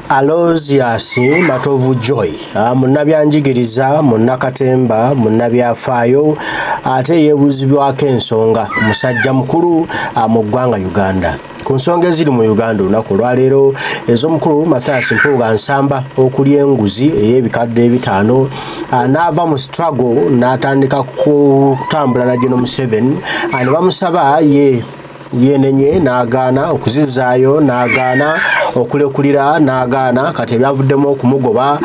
Aloysius Matovu Joy, munnabyanjigiriza, munnakatemba, munnabyafaayo ate yeebuuzibwako ensonga, musajja mukulu mu ggwanga Uganda. Ku nsonga eziri mu Uganda olunaku olwaleero, ez'omukulu Mathias Mpuuga Nsamba okulya enguzi ey'ebikadde 500, n'ava mu struggle n'atandika kutambula na General Museveni, ne bamusaba ye yenenye n'agaana okuzizaayo, n'agaana okulekulira, n'agaana. Kati ebyavuddemu okumugoba,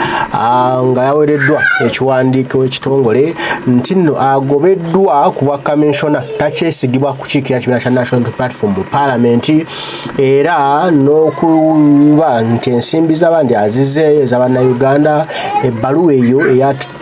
nga yawereddwa ekiwandiiko ekitongole nti nno agobeddwa ku bwa kaminsona, takyesigibwa kukiikirira kibiina kya National Platform mu paalamenti, era n'okuba nti ensimbi z'abandi azizeeyo ez'abannayuganda. Ebbaluwa eyo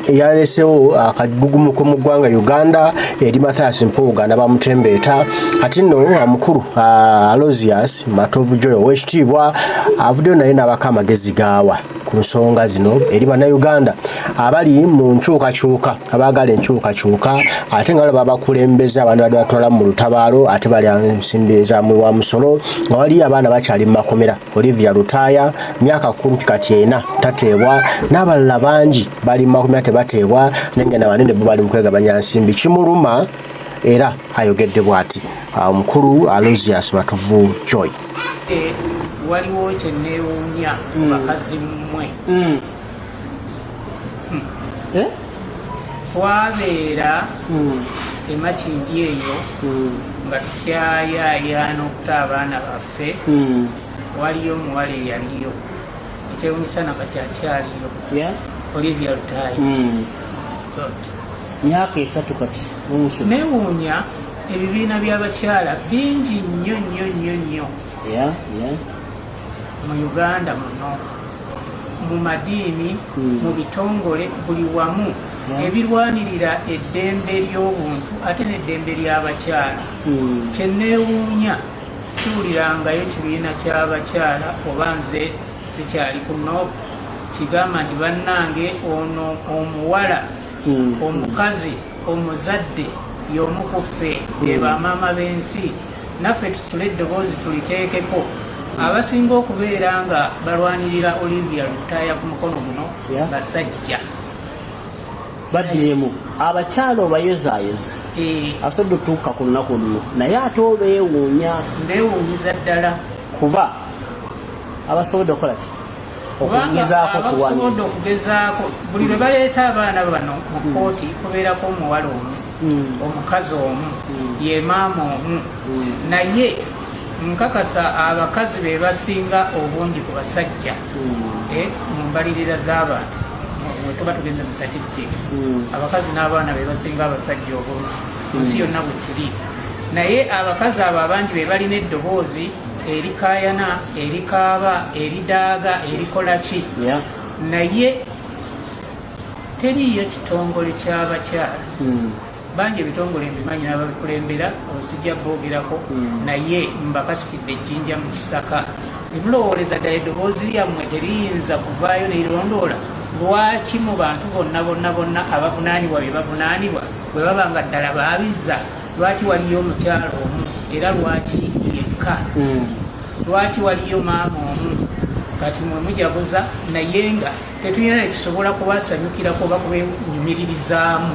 eyalesewo akagugumuko mu ggwanga Uganda eri Mathias Mpuuga n'abamutembeeta. Kati nno omukulu Aloysius Matovu Joy ow'ekitiibwa avuddeyo naye n'abako amagezi gaawa ku nsonga zino eri bannayuganda abali mu nkyukakyuka, abaagala enkyukakyuka, ate nga balaba abakulembeze abandi badde batwala mu lutabaalo ate balya nsimbi za wa musolo, nga waliyo abaana bakyali mu makomera. Olivia Lutaaya myaka kumpi kati 4 tateebwa, n'abalala bangi bali mu makomera tebateebwa, naye nga nabanene bo bali mu kwegabanya nsimbi. Kimuluma era ayogedde bw'ati omukulu Aloysius Matovu Joy. Waliwo kyenneewuunya ku bakazi mmwe. Eh? Twabeera emakindi eyo nga tukyayaayaana okuta abaana baffe. Waliyo omuwala eyaliyo, ekyewunyisa nakati akyaliyo, Olivia Lutaaya. Myaka 3 kati n'omuso. Neewuunya ebibiina by'abakyala bingi nnyo nnyo nnyo nnyo mu Uganda muno, mu madiini, mu bitongole, buli wamu, ebirwanirira eddembe ly'obuntu ate n'eddembe ly'abakyala. Kyenneewuunya, siwulirangayo kibiina ky'abakyala, oba nze sikyali ku NOP, kigamba nti bannange ono omuwala, omukazi omuzadde y'omu ku ffe, be bamaama b'ensi, naffe tusitule eddoboozi tuliteekeko. Abasinga okubeera nga balwanirira Olivia Lutaaya ku mukono guno basajja. Baddiremu abakyala obayozaayoza. Asobodde otuuka ku lunaku luno, naye ate obeewuunya. Mbeewuunyiza ddala. Kuba abasobodde okukola ki? Kubanga okugezaako abasobodde okuwanira okugezaako, buli lwe baleeta abaana bano mu kooti kubeerako omuwala omu, omukazi omu, ye maama omu. Naye nkakasa abakazi be basinga obungi ku basajja mu mbalirira z'abantu. Bwe tuba tugenze mu statistics, abakazi n'abaana be basinga abasajja obungi mu nsi yonna bwe kiri. Naye abakazi abo abangi be balina eddoboozi erikaayana, erikaaba, eridaaga, erikola ki. Naye teriiyo kitongole ky'abakyala. Bangi ebitongole mbimanyi n'ababikulembera, osijja boogerako, naye mbakasukidde ejjinja mu kisaka. Temulowooleza ddala eddoboozi lyammwe teriyinza kuvaayo nerirondoola lwaki mu bantu bonna bonna bonna abavunaanibwa bye bavunaanibwa, bwe baba nga ddala baabizza, lwaki waliyo omukyala omu era lwaki yekka? Lwaki waliyo maama omu? Kati mwe mujaguza, naye nga tetulina nekisobola kubasanyukirako oba kubenyumiririzaamu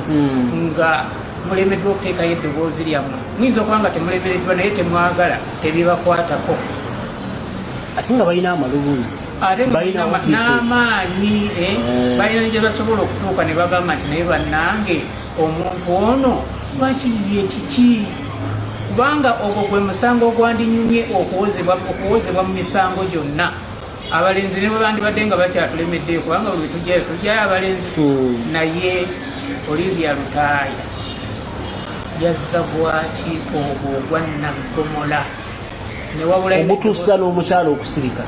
nga mulemeddwa okuteekayo eddoboozi lyammwe. Muyinza okuba nga temulemereddwa, naye temwagala, tebibakwatako. Ate nga balina amaloboozi. Ate nga balina balina offices. N'amaanyi, balina ne gye basobola okutuuka ne bagamba nti naye bannange omuntu ono lwaki ye kiki? Kubanga ogwo gwe musango ogwandinyumye okuwozebwa mu misango gyonna. Abalenzi ne bwe bandibadde nga bakyatulemeddeyo, kubanga buli tujjayo tujjayo abalenzi. Naye Olivia Lutaaya yazza gwaki ogwo ogwa naggomola ne wabulayo ogutuusa n'omukyala okusirika?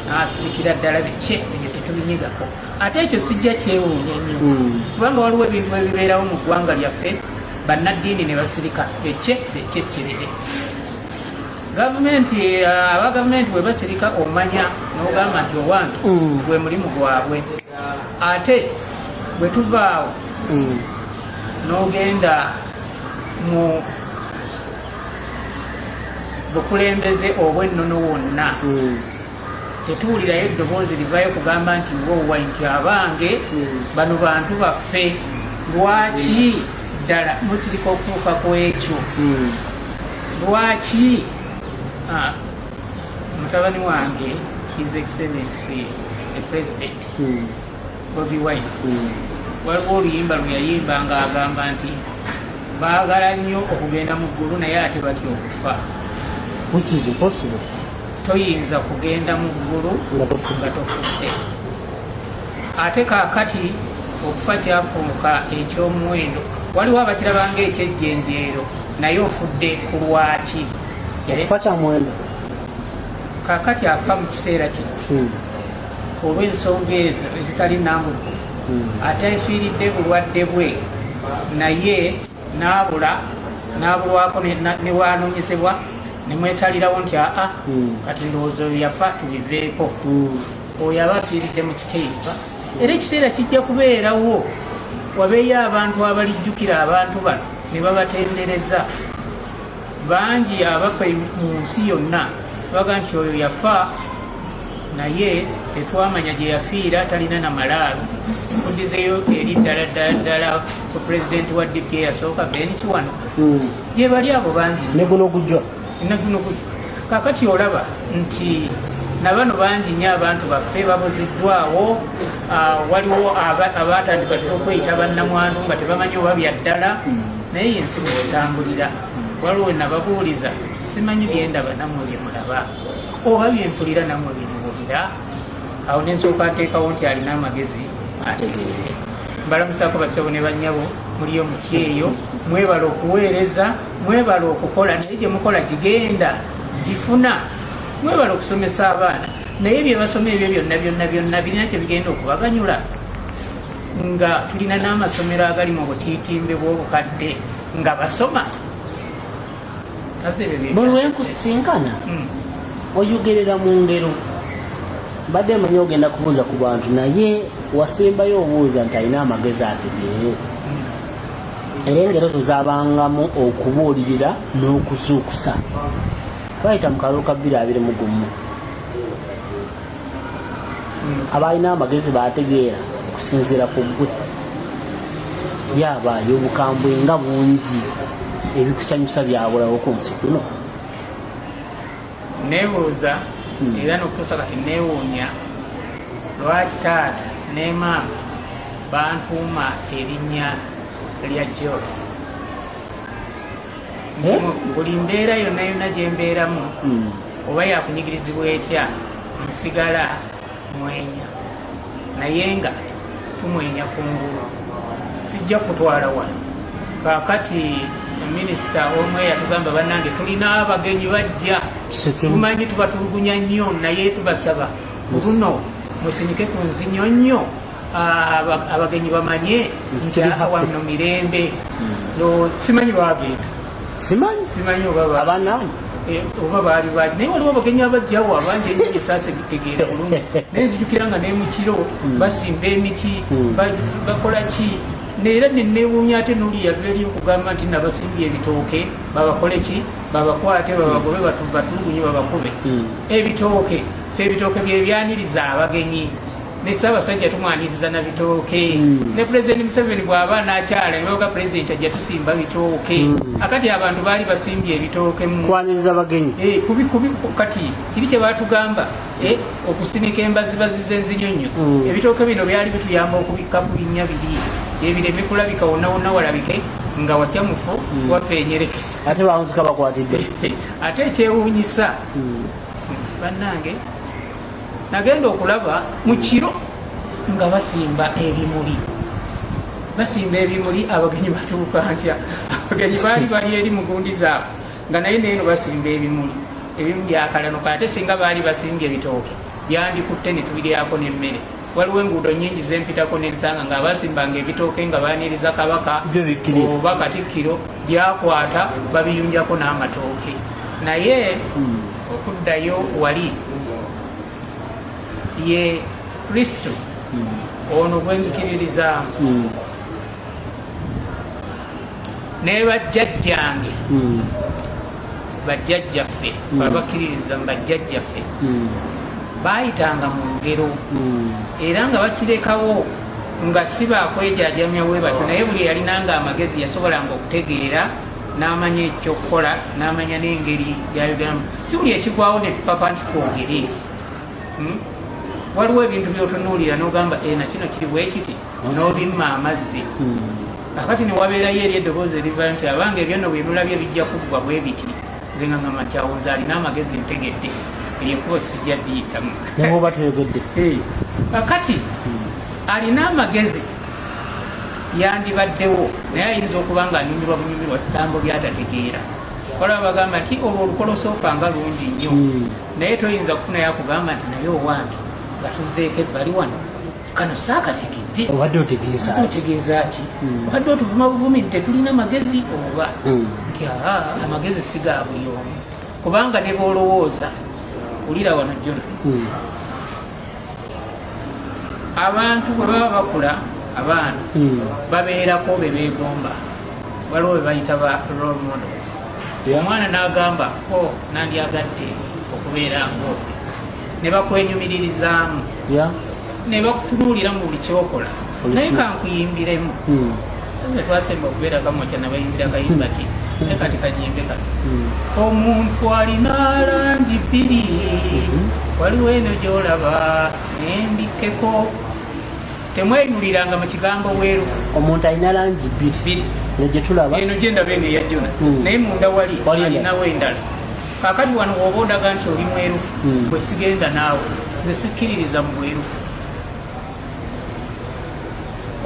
N'asirikira ddala. Biki ebyo tetubinyigako. Ate ekyo sijja kyewuunya nnyo, kubanga waliwo ebintu ebibeerawo mu ggwanga lyaffe, bannaddiini ne basirika eke ekyekkerere. Gavumenti, aba gavumenti bwe basirika, omanya n'ogamba nti owange gwe mulimu gwabwe. Ate bwe tuvaawo n'ogenda mu bukulembeze obw'ennono wonna. Tetuwulirayo eddoboozi livayo kugamba nti wowa nti abange bano bantu baffe, lwaki ddala musirika okutuuka ku ekyo? Lwaki mutabani wange His Excellency the President Bobi Wine, waliwo oluyimba lwe yayimba ng'agamba nti baagala nnyo okugenda mu ggulu naye ate batya okufa. Which is impossible. Toyinza kugenda mu ggulu nga tofudde. Nga tofudde. Ate kaakati okufa kyafuuka ekyomuwendo. Waliwo abakirabanga ekyejjenjeero, naye ofudde ku lwaki? Okufa kya muwendo. Kaakati afa mu kiseera kino olw'ensonga ezo ezitali nambulukufu, ate afiiridde bulwadde bwe, naye n'abula n'abulwako ne bwanoonyezebwa ne mwesalirawo nti aa, kati ndowooza oyo yafa, tubiveeko. Oyo aba afiiridde mu kitiibwa, era ekiseera kijja kubeerawo wabeeyo abantu abalijjukira abantu bano ne babatendereza. Bangi abafa mu nsi yonna baga nti oyo yafa naye tetwamanya gye yafiira, talina na malaalo. Kuddizeyo eri ddala ddala ddala ku pulezidenti wa DP eyasooka, Ben Kiwanuka, gye bali abo bangi. Ne guno gujja. Naguno gujja. Kakati olaba nti nabano bangi nnyo abantu baffe babuziddwawo. Waliwo abatandika okweyita bannamwandu nga tebamanyi oba bya ddala, naye yensi mwetambulira. Waliwo nababuuliza, simanyi byendaba nammwe bye mulaba oba byempulira nammwe byemuwulira. Awo nensooka nteekawo nti alina amagezi ategeere. Mbalamusaako bassebo ne bannyabo, muliyo mukyeyo, mwebala okuweereza, mwebala okukola, naye gye mukola gigenda gifuna. Mwebala okusomesa abaana, naye bye basoma ebyo byonna byonna byonna birina kye bigenda okubaganyula, nga tulina n'amasomero agali mu butiitimbe bw'obukadde nga basoma. Kaze ebyo bye. Buli lwenkusinkana oyogerera mu ngero. Mbadde manyi ogenda kubuuza ku bantu, naye wasembayo obuuza nti alina amagezi ategeere, era engero zo zabangamu okubuulirira n'okuzuukusa. Twayita mu kalulu ka 2021, abalina amagezi bategeera okusinziira ku ggwe. Yabaayo obukambwe nga bungi, ebikusanyusa byabulawo ku nsi kuno. Neebuuza era n'okutuusa kati neewuunya lwaki taata ne maama bantuuma erinnya lya Joy. Nti buli mbeera yonna yonna gye mbeeramu, oba yakunyigirizibwa etya, nsigala mwenya, naye nga tumwenya kungulu. Sijja kutwala wano. Kaakati minisita omu yatugamba, bannange, tulina abagenyi bajja, tumanyi tubatulugunya nnyo, naye tubasaba luno musinike ku nzinyo nnyo, abagenyi bamanye nti wano mirembe. Simanyi lwagenda. Simanyi. Simanyi oba abanani. Oba baali baki, naye waliwo abagenyi abajjawo abangi ennyo esaasa tegeera bulungi, naye nzijukira nga nemukiro basimba emiti, bakola ki, neera nenewuunya ate noli yava eri okugamba nti nabasimbye ebitooke babakole ki, babakwate, babagobe, batulugunye, babakube ebitooke. Fe ebitooke byebyaniriza abagenyi, ne Ssaabasajja tumwaniriza na bitooke, ne Pulezidenti Museveni bw'aba anakyala nebaga Pulezidenti ajja tusimba bitooke. Akati abantu baali basimbye ebitooke mu kwaniriza bagenyi. Kubi kubi. Kati kiri kye batugamba, okusinika embazibazi z'enzinyonyo. Ebitooke bino byali bituyamba okubikka ku binnya biri ebireme kulabika wonna wonna, walabike nga wakyamufu waffe enyerekesa. Ate bawunzika bakwatidde. Ate ekyewuunyisa, bannange, nagenda okulaba mu kiro nga basimba ebimuli, basimba ebimuli. Abagenyi batuuka ntya? Abagenyi baali bali eri mugundi zaabwe nga naye neeno basimba ebimuli, ebimu byakalanuka. Ate singa baali basimbye ebitooke byandikutte ne tubiryako n'emmere. Waliwo enguudo nyingi zempitako nensanga nga basimbanga ebitooke nga baniriza Kabaka Byo bikkirira. oba Katikkiro, byakwata babiyunjako n'amatooke. Naye okuddayo wali ye Kristo ono gwenzikiririzaamu ne bajjajjange, bajjajjaffe, abakkiririza mu bajjajjaffe. Baayitanga mu ngero era nga bakirekawo nga si baakwejajamya bwe batyo, naye buli eyalinanga amagezi yasobolanga okutegeera n'amanya ekyokukola, n'amanya n'engeri gyayogeramu. Si buli ekigwawo ne tupapa nti twogere. Waliwo ebintu by'otunuulira n'ogamba, "E, na kino kiri bwe kiti," n'obimma amazzi. Kakati ne wabeerayo eri eddoboozi erivayo nti, "Abange, ebyo nno bwe mulabye bijja kuggwa bwe biti." Nze nga ngamba nti, "Awo nze alina amagezi ntegedde, eryo ekkubo sijja ddiyitamu." Nebwoba toyogedde. Kakati alina amagezi yandibaddewo, naye ayinza okuba nga anyumirwa bunyumirwa bigambo byatategeera. Waliwo bagamba nti olwo olukolosoofa nga lungi nnyo, naye toyinza kufunayo akugamba nti, "Naye owange, nga tuzzeeko ebbali wano, kano saakategedde." Obadde otegeeza ki? Otegeeza ki? Obadde otuvuma buvumi nti tetulina magezi, oba nti aa, amagezi si ga buli omu? Kubanga ne bwolowooza, wulira wano jona, abantu bwe baba bakula, abaana babeerako be beegomba, waliwo be bayita ba role models. Omwana n'agamba, "O, nandyagadde okubeera ngaoyo," ne bakwenyumiririzaamu, ne bakutunuulira mu buli kyokola. Naye kankuyimbiremu. Nze twasemba okubeera Kamwokya, nabayimbira kayimba ki, naye kati kanyimbe kano. Omuntu alina langi bbiri, waliwo eno gyolaba nendikkeko. Temweyuliranga mu kigambo bwerufu. Omuntu alina langi bbiri. Bbiri. Eno gyetulaba. Eno gyendaba, eno eyajjona, naye munda wali Wali endala. alinawo endala. Kakati wano woba ondaga nti oli mwerufu, bwe sigenda naawe. Nze sikkiririza mu bwerufu.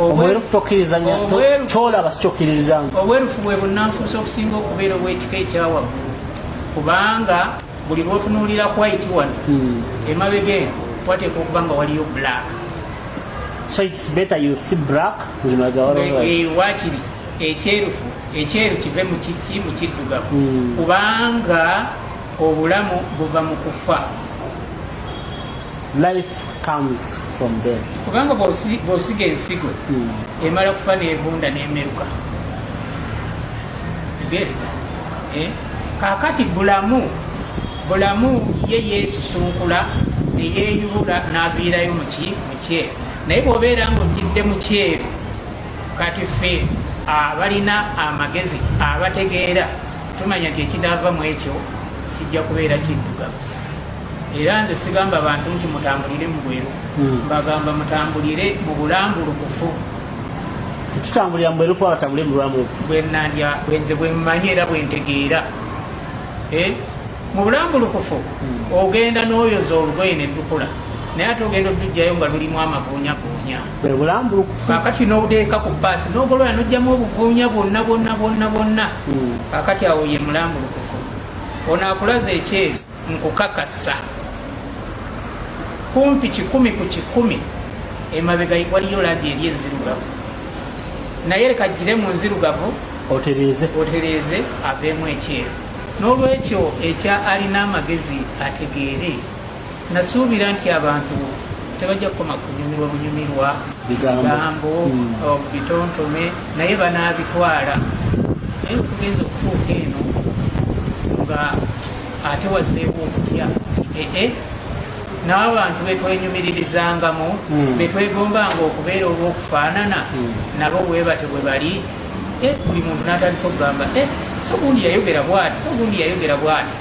Omwerufu tokkirizanya. Kyolaba sikyokkiririzaamu. Obwerufu bwe bunnanfuusi okusinga okubeera obw'ekika ekyawaggulu, kubanga buli lwotunuulira white wano, emabega eno wateekwa okuba nga waliyo black. So it's better you see black ng'emabega waliwo white. Eh, wakiri ekyerufu, ekyeru kive mu kiki, mu kiddugavu, kubanga obulamu buva mu kufa. Life comes from death. Kubanga bw'osiga ensigo, emala kufa n'evunda n'emeruka. Get? Eh? Kaakati bulamu, bulamu ye yeesusunkula neyeeyubula n'aviirayo muki, mu kyeru. Naye bw'obeera ng'ojjidde mu kyeru, kati ffe abalina amagezi abategeera tumanya nti ekinaava mu ekyo kijja kubeera kiddugavu. Era nze sigamba bantu nti mutambulire mu bwerufu, mbagamba mutambulire mu bulambulukufu. Tetutambulira mu bwerufu, abatambulire mu bulambulukufu. Bwenandya bwenze bwemmanyi era bwentegeera. Eh? Mu bulambulukufu ogenda n'oyoza olugoye ne lukula, naye ate ogenda odujjayo nga lulimu amavuunyavuunya. Bwe bulambulukufu. Kakati n'oteeka ku paasi n'ogolola n'ojjamu obuvuunya bwonna bwonna bwonna bwonna. Kakati awo ye mulambulukufu. Ono akulaza ekyeru, nkukakasa kumpi 100%, emabega waliyo langi eri enzirugavu, naye leka gire mu nzirugavu. Otereeze. Otereeze aveemu ekyeru. N'olwekyo ekya alina amagezi ategeere, nasuubira nti abantu tebajja kukoma kunyumirwa bunyumirwa Bigambo. Bigambo, bitontome, naye banaabitwala. Naye tugenza okutuuka eno nga ate wazeewo okutya nti ee, n'abantu betwenyumiririzangamu, betwegombanga okubeera oba okufaanana nabo bwe batyo bwe bali. Eh, buli muntu n'atandika okugamba, "Eh, so gundi yayogera bwati, so gundi yayogera bwati."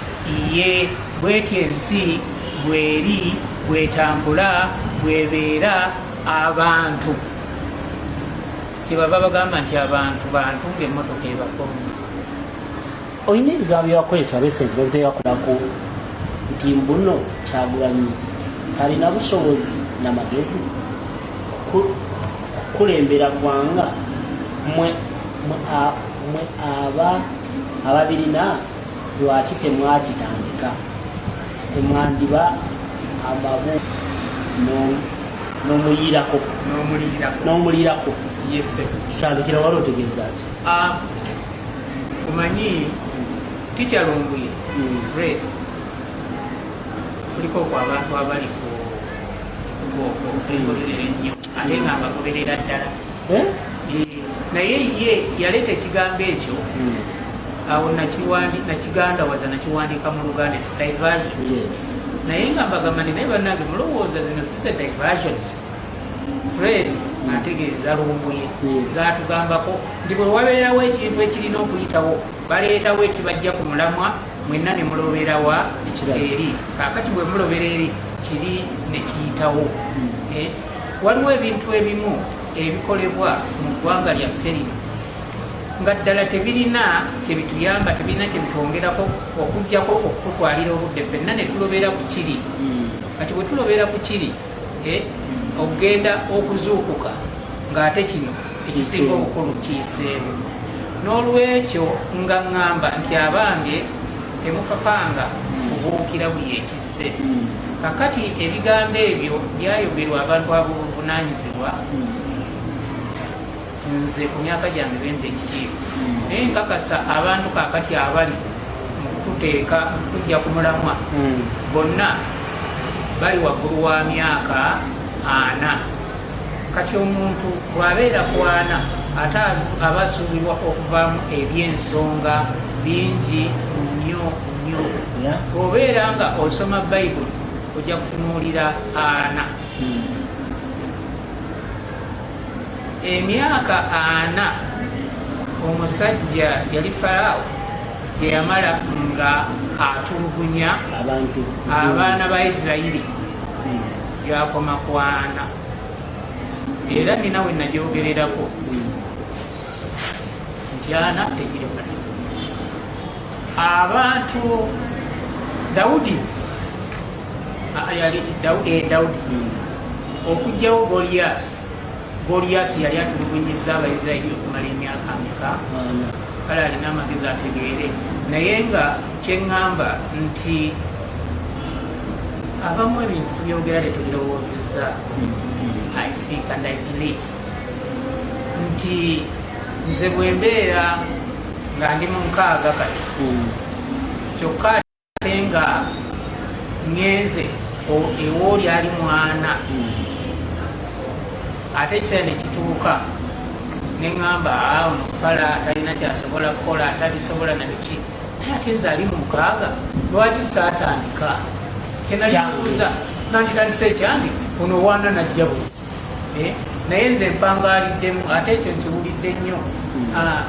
Ye bwetyo ensi bweri, bwetambula, bwebeera. Abantu kyebava bagamba nti abantu bantu ngaemmotoka ebakomye. Olina ebigambo byebakozesa recent babiteekakulako nti mbuno Kyagulanyi talina busobozi namagezi kukulembera ggwanga, mwe aba ababirina lwaki temwakitandika, temwandiba amabu n'omuyirako. N'omulirako. N'omulirako. Yese. Tutandikira wali, otegeeza ki? Ah, omanyi teacher Lumbuye Fred, kuliko okwo abantu abali ku kutuoko engoberera ennyo, ate nga mbagoberera ddala. Eh? Eh, naye ye yaleeta ekigambo ekyo awo nakigandawaza, nakiwandiika mu Luganda, its diversion. Naye nga mbagamba nti naye bannange, mulowooza zino si ze diversions Fred ategeeza Lumbuye zatugambako nti bwe wabeerawo ekintu ekirina okuyitawo, baleetawo ekibajja ku mulamwa, mwenna ne muloberawa eri. Kaakati bwe mulobera eri, kiri ne kiyitawo. Waliwo ebintu ebimu ebikolebwa mu ggwanga lyaffe lino nga ddala tebirina kyebituyamba, tebirina kyebitwongerako, okugjako okutwalira obudde ffenna ne tulobera ku kiri. Kati bwe tulobera ku kiri, okugenda okuzuukuka ng'ate kino ekisinga obukulu kiyiseewo. N'olwekyo nga ŋŋamba nti abange, temupapanga kubuukira buli ekizze. Kakati ebigambo ebyo byayogerwa abantu ab'obuvunaanyizibwa. Nze ku myaka gyange bempa ekitiibwa, naye nkakasa abantu kakati abali mu kututeeka, mu kutujja ku mulamwa, bonna bali waggulu wa myaka 40. Kati omuntu bw'abeera ku 40, ate aba asuubirwa okuvaamu ebyensonga bingi nnyo nnyo. Bw'obeera nga osoma Bayibuli, ojja kutunuulira 40. Emyaka 40 omusajja yali Faraawo gye yamala nga atulugunya abantu, abaana ba Isirayiri, gyakoma ku 40. Era nina we nagyogererako nti 40 tegirimala abantu. Dawudi, yali Dawudi okugyawo Goliyasi. Goliyasi yali atulugunyiza Abaisirayiri okumala emyaka meka? Kale alina amagezi ategeere. Naye nga kyeŋŋamba nti abamu ebintu tubyogera tetubirowoozeza. I think and I believe nti nze bwe mbeera nga ndi mu 60 kati, kyokka ate nga ŋŋenze ewooli ali mwana, ate ekiseera ne kituuka ne ŋŋamba, "Ah, ono fala talina kyasobola kukola, atabisobola na biki," naye ate nze ali mu 60, lwaki saatandika? Kyenalibuuza, nanditandise ekyange, ono wana najja buzi. Naye nze mpangaaliddemu, ate ekyo nkiwulidde nnyo. Ah,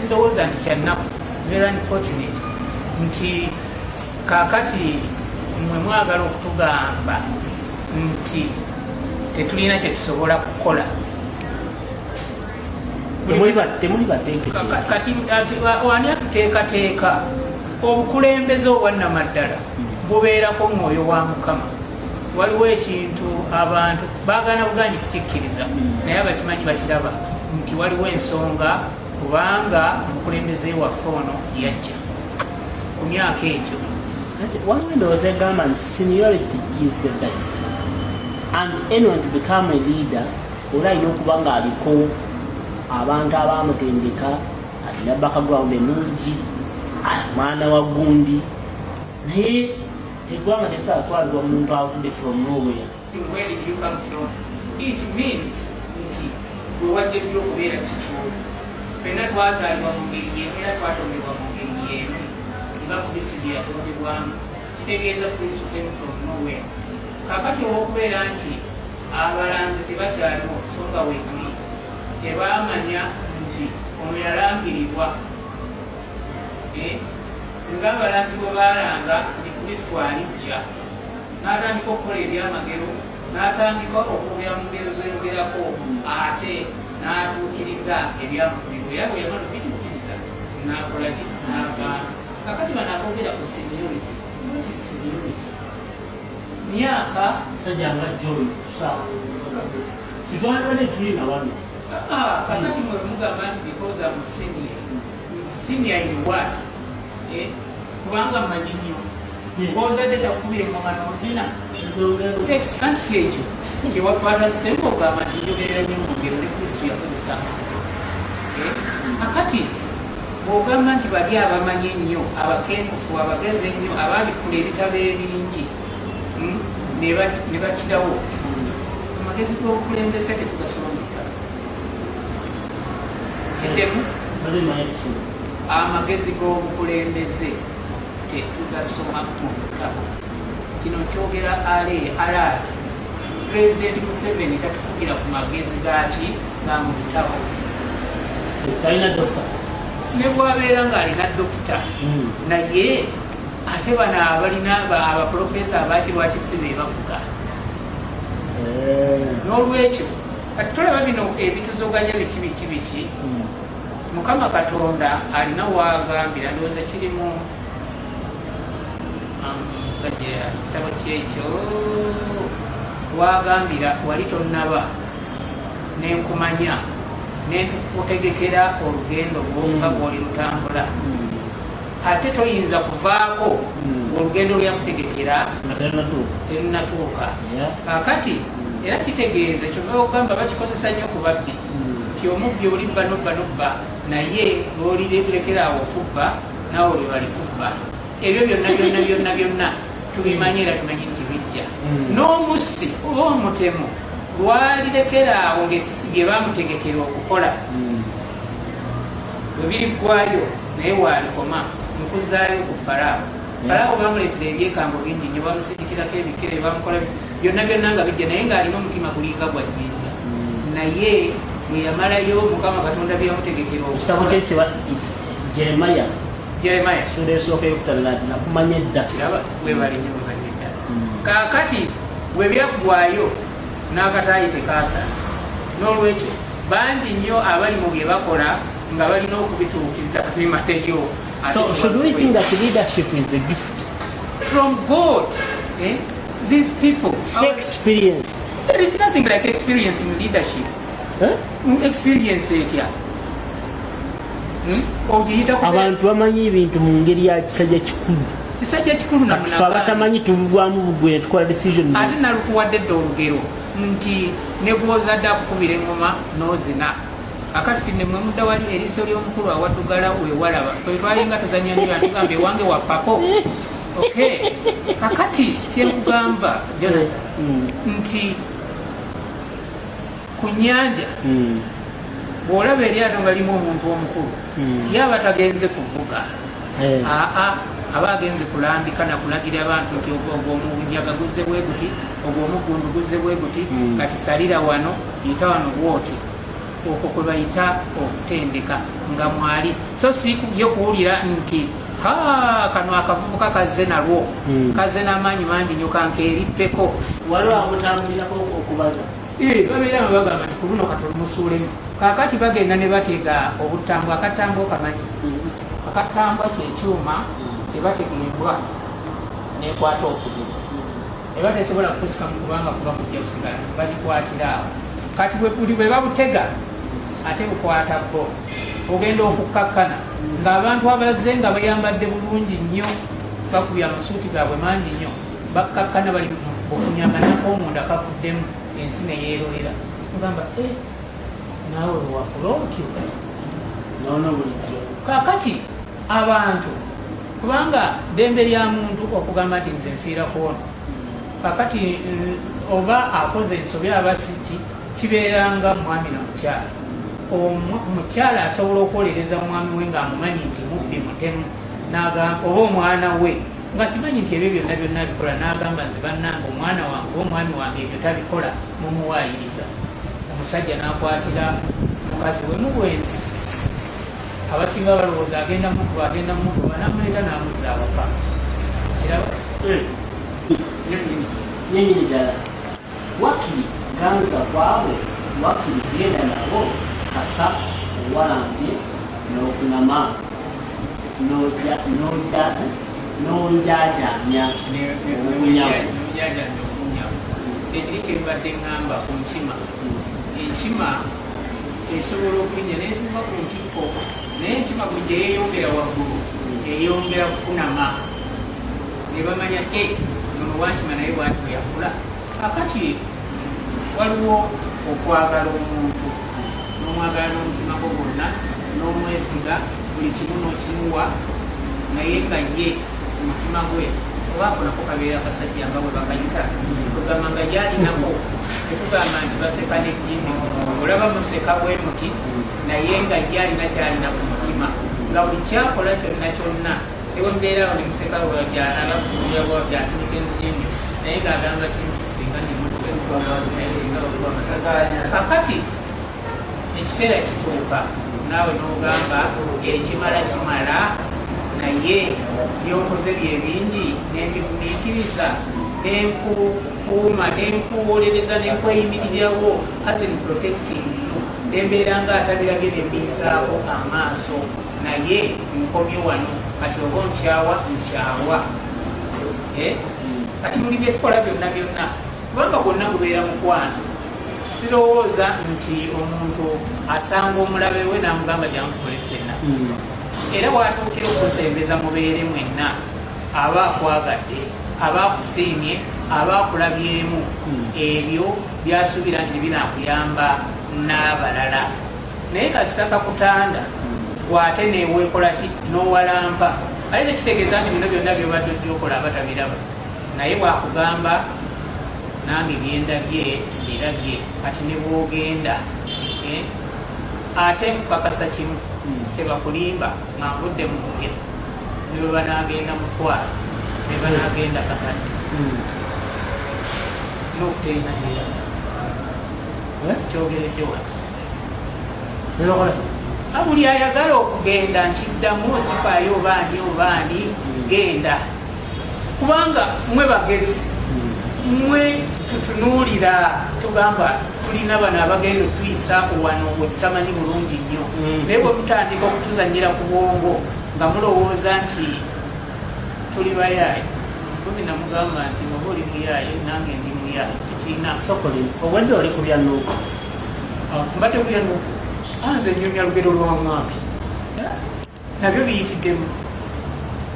ndowooza nti kyannaku, very unfortunate, nti kaakati mmwe mwagala okutugamba nti tetulina kyetusobola kukola. Temuli bateeketeeke. Kati ati wani atuteekateeka? Obukulembeze obwannamaddala bubeerako mwoyo wa Mukama. Waliwo ekintu abantu baagaana buganyi kukikkiriza, naye abakimanyi bakiraba nti waliwo ensonga, kubanga omukulembeze waffe ono yajja ku myaka egyo. Waliwo endowooza egamba nti seniority is the best, and anyone to become a leader oli alina okuba ng'aliko abantu abamutendeka, alina background ennungi, mwana wa gundi. Naye eggwanga terisobola kutwalibwa muntu avudde from nowhere. Where did you come from? It means nti gwe wajja okubeera kikyoli. Ffenna twazaalibwa mu ngeri yemu era twatondebwa mu ngeri yemu nga Kristo gye yatondebwamu. Kitegeeza Kristo came from nowhere. Kakati olw'okubeera nti abalanzi tebakyaliwo, so nga weetuli, tebamanya nti ono yalangirirwa. Ng'abalanzi bwe baalanga nti Kristo alijja, n'atandika okukola ebyamagero, n'atandika okwogera mu ngero zoyogerako, ate n'atuukiriza ebyamukubirwa. Era bwe yamala okubituukiriza, n'akola ki? N'agaana. Kakati bano aboogera ku seniority, what is seniority? Myaka? Musajja nga Joy tutwalibadde tulina wano. Ah, kakati mwe mugamba nti because I'm senior. Senior in what? Eh? Kubanga mmanyi nnyo. Ozadde takukubira engoma n'ozina. Anti ekyo kyewatwatandise ng'ogamba nti njogerera nnyo mu ngero, ne Kristo yakozesa. Eh? Kakati bw'ogamba nti bali abamanyi ennyo, abakenkufu, abagezi ennyo, ababikkula ebitabo ebingi, ne bakirawo, amagezi g'obukulembeze tetugasoma mu bitabo. Kiddemu, amagezi g'obukulembeze tetugasoma mu bitabo. Kino nkyogera ale alaali. Pulezidenti Museveni tatufugira ku magezi gaki ga mu bitabo. Talina dokita. Ne bwabeera ng'alina dokita, naye ate bano abalina abaprofesa abaki, lwaki si be bafuga? N'olwekyo kati tolaba bino ebituzoganya biki biki biki. Mukama Katonda alina wagambira, ndowooza kirimu musajja ekitabo kyekyo, wagambira wali tonnaba nenkumanya nenkutegekera olugendo lwo nga bwoli lutambula, ate toyinza kuvaako olugendo lwakutegekera nga terunnatuuka. Terunatuuka. Kakati era kitegeeza kyova okugamba bakikozesa nnyo ku babbi nti omubbi olibba nobba nobba, naye lwolirekeraawo okubba naawe lwe balikubba. Ebyo byonna byonna byonna byonna tubimanyi era tumanyi nti bijja. N'omussi oba omutemu lwalirekeraawo bye bamutegekera okukola, bwe biriggwayo naye waalikoma. Nkuzaayo ku Faraawo. Faraawo bamuleetera ebyekango bingi nnyo, bamusindikirako ebikere, bamukola byonna byonna nga bijja, naye ng'alina omutima gulinga gwa jjinja. Naye bwe yamalayo Mukama Katonda bye yamutegekera Ekitabo okukola. Kye kiba Jeremaya. Jeremaya. Ssuula esooka eyokutaano, nati nakumanya edda. Kiraba, webale nnyo, webale ddala. Kaakati bwe byaggwayo n'akataayi tekaasala. N'olwekyo bangi nnyo abali mu bye bakola nga balina okubituukiriza bimaleyo. So should we think that leadership is a gift? From God, eh? These people Si experience? There is nothing like experience in leadership. Eh? Experience etya? Ogiyita Abantu bamanyi ebintu mu ngeri ya kisajja kikulu. Kisajja kikulu. Kati ffe abatamanyi tubugwamu bugwe tukola decisions. Ate nalukuwadde dda olugero nti ne gwozadde akukubira eŋŋoma n'ozina. Akati nemwe mudda wali eriiso ly'omukulu awaddugala wewalaba. Fe twalinga tuzanya nnyo, atugamba ewange wa pako. Okay, kakati kyenkugamba, Jonathan, nti ku nnyanja bw'olaba eryato nga limu omuntu omukulu, ye aba tagenze kuvuga. Aa, aba agenze kulambika nakulagira abantu nti ogwo omunyaga guzze bwe guti, ogwo omuggundu guzze bwe guti, kati salira wano, yita wano bwoti. Okwo kwe bayita okutendeka nga mwali. So si yo kuwulira nti ha, kano akavubuka kazze nalwo, kazze n'amaanyi mangi nnyo, kankeerippeko. Waliwo amutambulirako okubaza. Eh, babeera nga bagamba nti ku luno katolumusuulemu. Kaakati bagenda ne batega obutambwe. Akatambwe okamanyi? Akatambwa kyekyuma kyebatega embwa nekwata okugulu, eba tesobola kukusikamu kubanga kuba kujja kusigala, bagikwatira awo. Kati buli bwe babutega ate bukwata bo, ogenda okukkakkana ng'abantu abazze nga bayambadde bulungi nnyo, bakubye amasuuti gaabwe mangi nnyo, bakkakkana bali bufunyanga nakomunda kavuddemu, ensi neyeerolera. Ogamba, "Eh, naawe wakula otyo?" Nono bulijjo. Kakati abantu, kubanga ddembe lya muntu okugamba nti nze nfiira kwono. Kakati oba akoze ensobi aba siki, kibeeranga mwami na mukyala. Omukyala asobola okwolereza omwami we ng'amumanyi nti mubbi, mutemu, oba omwana we nga kimanyi nti ebyo byonna byonna abikola, n'agamba nze bannange omwana wange oba omwami wange ebyo tabikola, mumuwaayiriza. Omusajja n'akwatira mukazi we mu bwenzi, abasinga balowooza agenda mukuba, agenda mukuba, namuleeta n'amuzza awaka. Era Nyenyini ddala wakiri ganza kwabo, wakiri genda nabo kasa owalambye n'okunama n'onjajamya obunyago. Njajamya obunyago. Ekiri kyembadde ŋŋamba ku nkima, enkima esobola okulinnya netuuka ku ntikko, naye enkima bwe gyeyeyongera waggulu eyongera kukunama ne bamanya e nono wankima, naye bwati bwe yakula. Kakati waliwo okwagala omuntu n'omwagala n'omutima gwo gwonna n'omwesiga buli kimu n'okimuwa, naye nga ye ku mutima gwe oba ako nako kabeera kasajja nga bwe bakayita, kugamba nga yalinako tekugamba nti baseka nejjini, olaba museka bwe muti, naye nga ye alina kyalina ku mutima nga buli kyakola kyonna kyonna. Ewe mbeera awo nemuseka bwati asinika enzijembi, naye ng'agamba kimu, singa naye singa bakuba amasasi. Kakati ekiseera kituuka naawe n'ogamba ekimala kimala, naye byokoze bye bingi, nembigumiikiriza, nenkukuuma, nenkuwolereza, nenkweyimiririrawo as in protecting you, nembeera nga atabirabye, nembiyisaako amaaso, naye nkomye wano. Kati oba onkyawa, nkyawa. Eh? Kati muli byetukola byonna byonna, kubanga gwonna gubeera mukwano. Sirowooza nti omuntu asanga omulabe we n'amugamba jangu tukole ffenna. Era watuukira okusembeza mubeere mwenna, aba akwagadde, aba akusiimye, aba akulabyemu ebyo byasuubira nti binakuyamba n'abalala. Naye kasita kakutanda gwate neweekola ki, n'owalampa, ate tekitegeeza nti bino byonna byobadde ojja okola aba tabiraba. Naye bwakugamba nange byendabye mbirabye, kati ne bwogenda, eh, ate nkukakasa kimu, tebakulimba nga nvudde mu mpya, ne bwe banaagenda mutwalo, ne banaagenda kakadde, n'okuterina gyeraga. Kyogeredde wano. Nebakola ki? Buli ayagala okugenda, nkiddamu, osifaayo oba ani oba ani, genda, kubanga mwe bagezi, mwe tutunuulira, tugamba tulina bano abagenda otuyisa wano we tutamanyi bulungi nnyo. Naye bwe mutandika okutuzanyira ku bwongo nga mulowooza nti tuli bayaaye, kumi namugamba nti oba oli muyaaye, nange ndi muyaaye, tekirina. Sokoli, obwedde oli ku bya NUP. Mbadde kulya NUP, nze nyumya lugero lwa mwami, nabyo biyitiddemu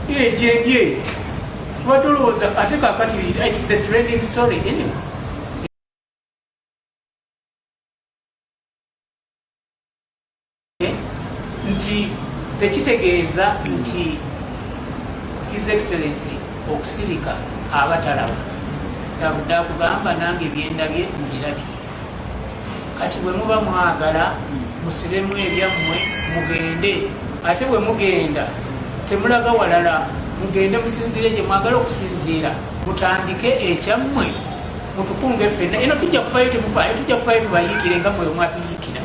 gyendye tubadde olowooza. Ate kakati it's the trending story anyway. Nti tekitegeeza nti His Excellency okusirika aba talaba, yabudde akugamba nange byendabye mbirabye. Kati bwe muba mwagala musibemu ebyammwe mugende, ate bwe mugenda temulaga walala, mugende musinziire gye mwagala okusinziira, mutandike ekyammwe, mutukunge ffenna. Eno tujja kufayo, temufaayo, tujja kufayo tubayiikire nga mwe mwatuyiikira.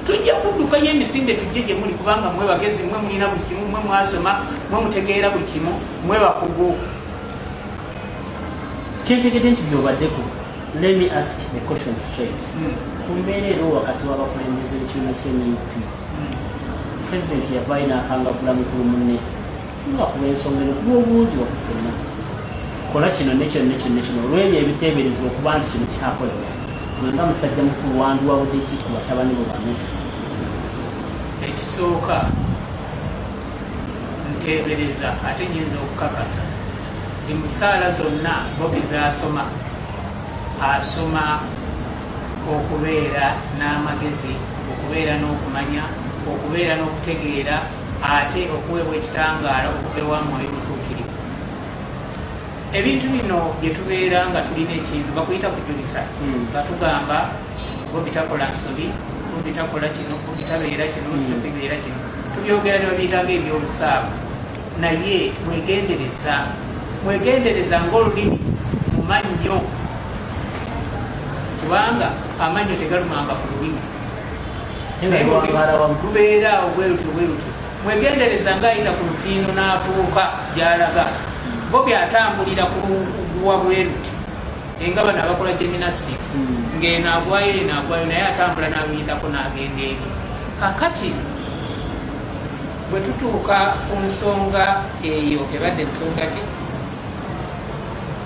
Tujja kuddukayo emisinde tujje gye muli, kubanga mwe bagezi, mwe mulina buli kimu, mwe mwasoma, mwe mutegeera buli kimu, mwe bakugu. Kyentegedde nti byobaddeko, let me ask the question straight. Ku mbeera era wakati w'abakulembeze b'ekibiina ky'NUP, President yavaayo n'akangavula mukulu munne nga kuba ensonga eno kuba obungi wakuffenna kola kino nekino nekino nekino, olw'ebyo ebiteeberezebwa okuba nti kino kyakolebwa, gwe nga musajja mukulu wandiwabudde ki ku batabani bo bano? Ekisooka, nteebereza ate nyinza okukakasa nti mu ssaala zonna Bobi zaasoma, asoma okubeera n'amagezi, okubeera n'okumanya, okubeera n'okutegeera, ate okuweebwa ekitangaala okuva ewa Mwoyo Mutuukirivu. Ebintu bino bye tubeera nga tulina ekintu bakuyita kujulisa, nga tugamba Bobi takola nsobi, Bobi takola kino, Bobi tabeera kino, Bobi tabeera kino, tubyogera ne babiyitanga ebyolusaabu. Naye mwegendereza, mwegendereza ng'olulimi mu mannyo, kubanga amannyo tegalumanga ku lulimi. Naye nga luwangaala wamu. Lubeera awo bwerutyo bwerutyo. Mwegendereza ng'ayita ku lutindo n'atuuka gy'alaga. Bobi atambulira ku luguwa bweruti, enga bano abakola gymnastics, ng'eno agwayo, eno agwayo, naye atambula n'aluyitako n'agenda eri. Kakati bwe tutuuka ku nsonga eyo, ebadde nsonga ki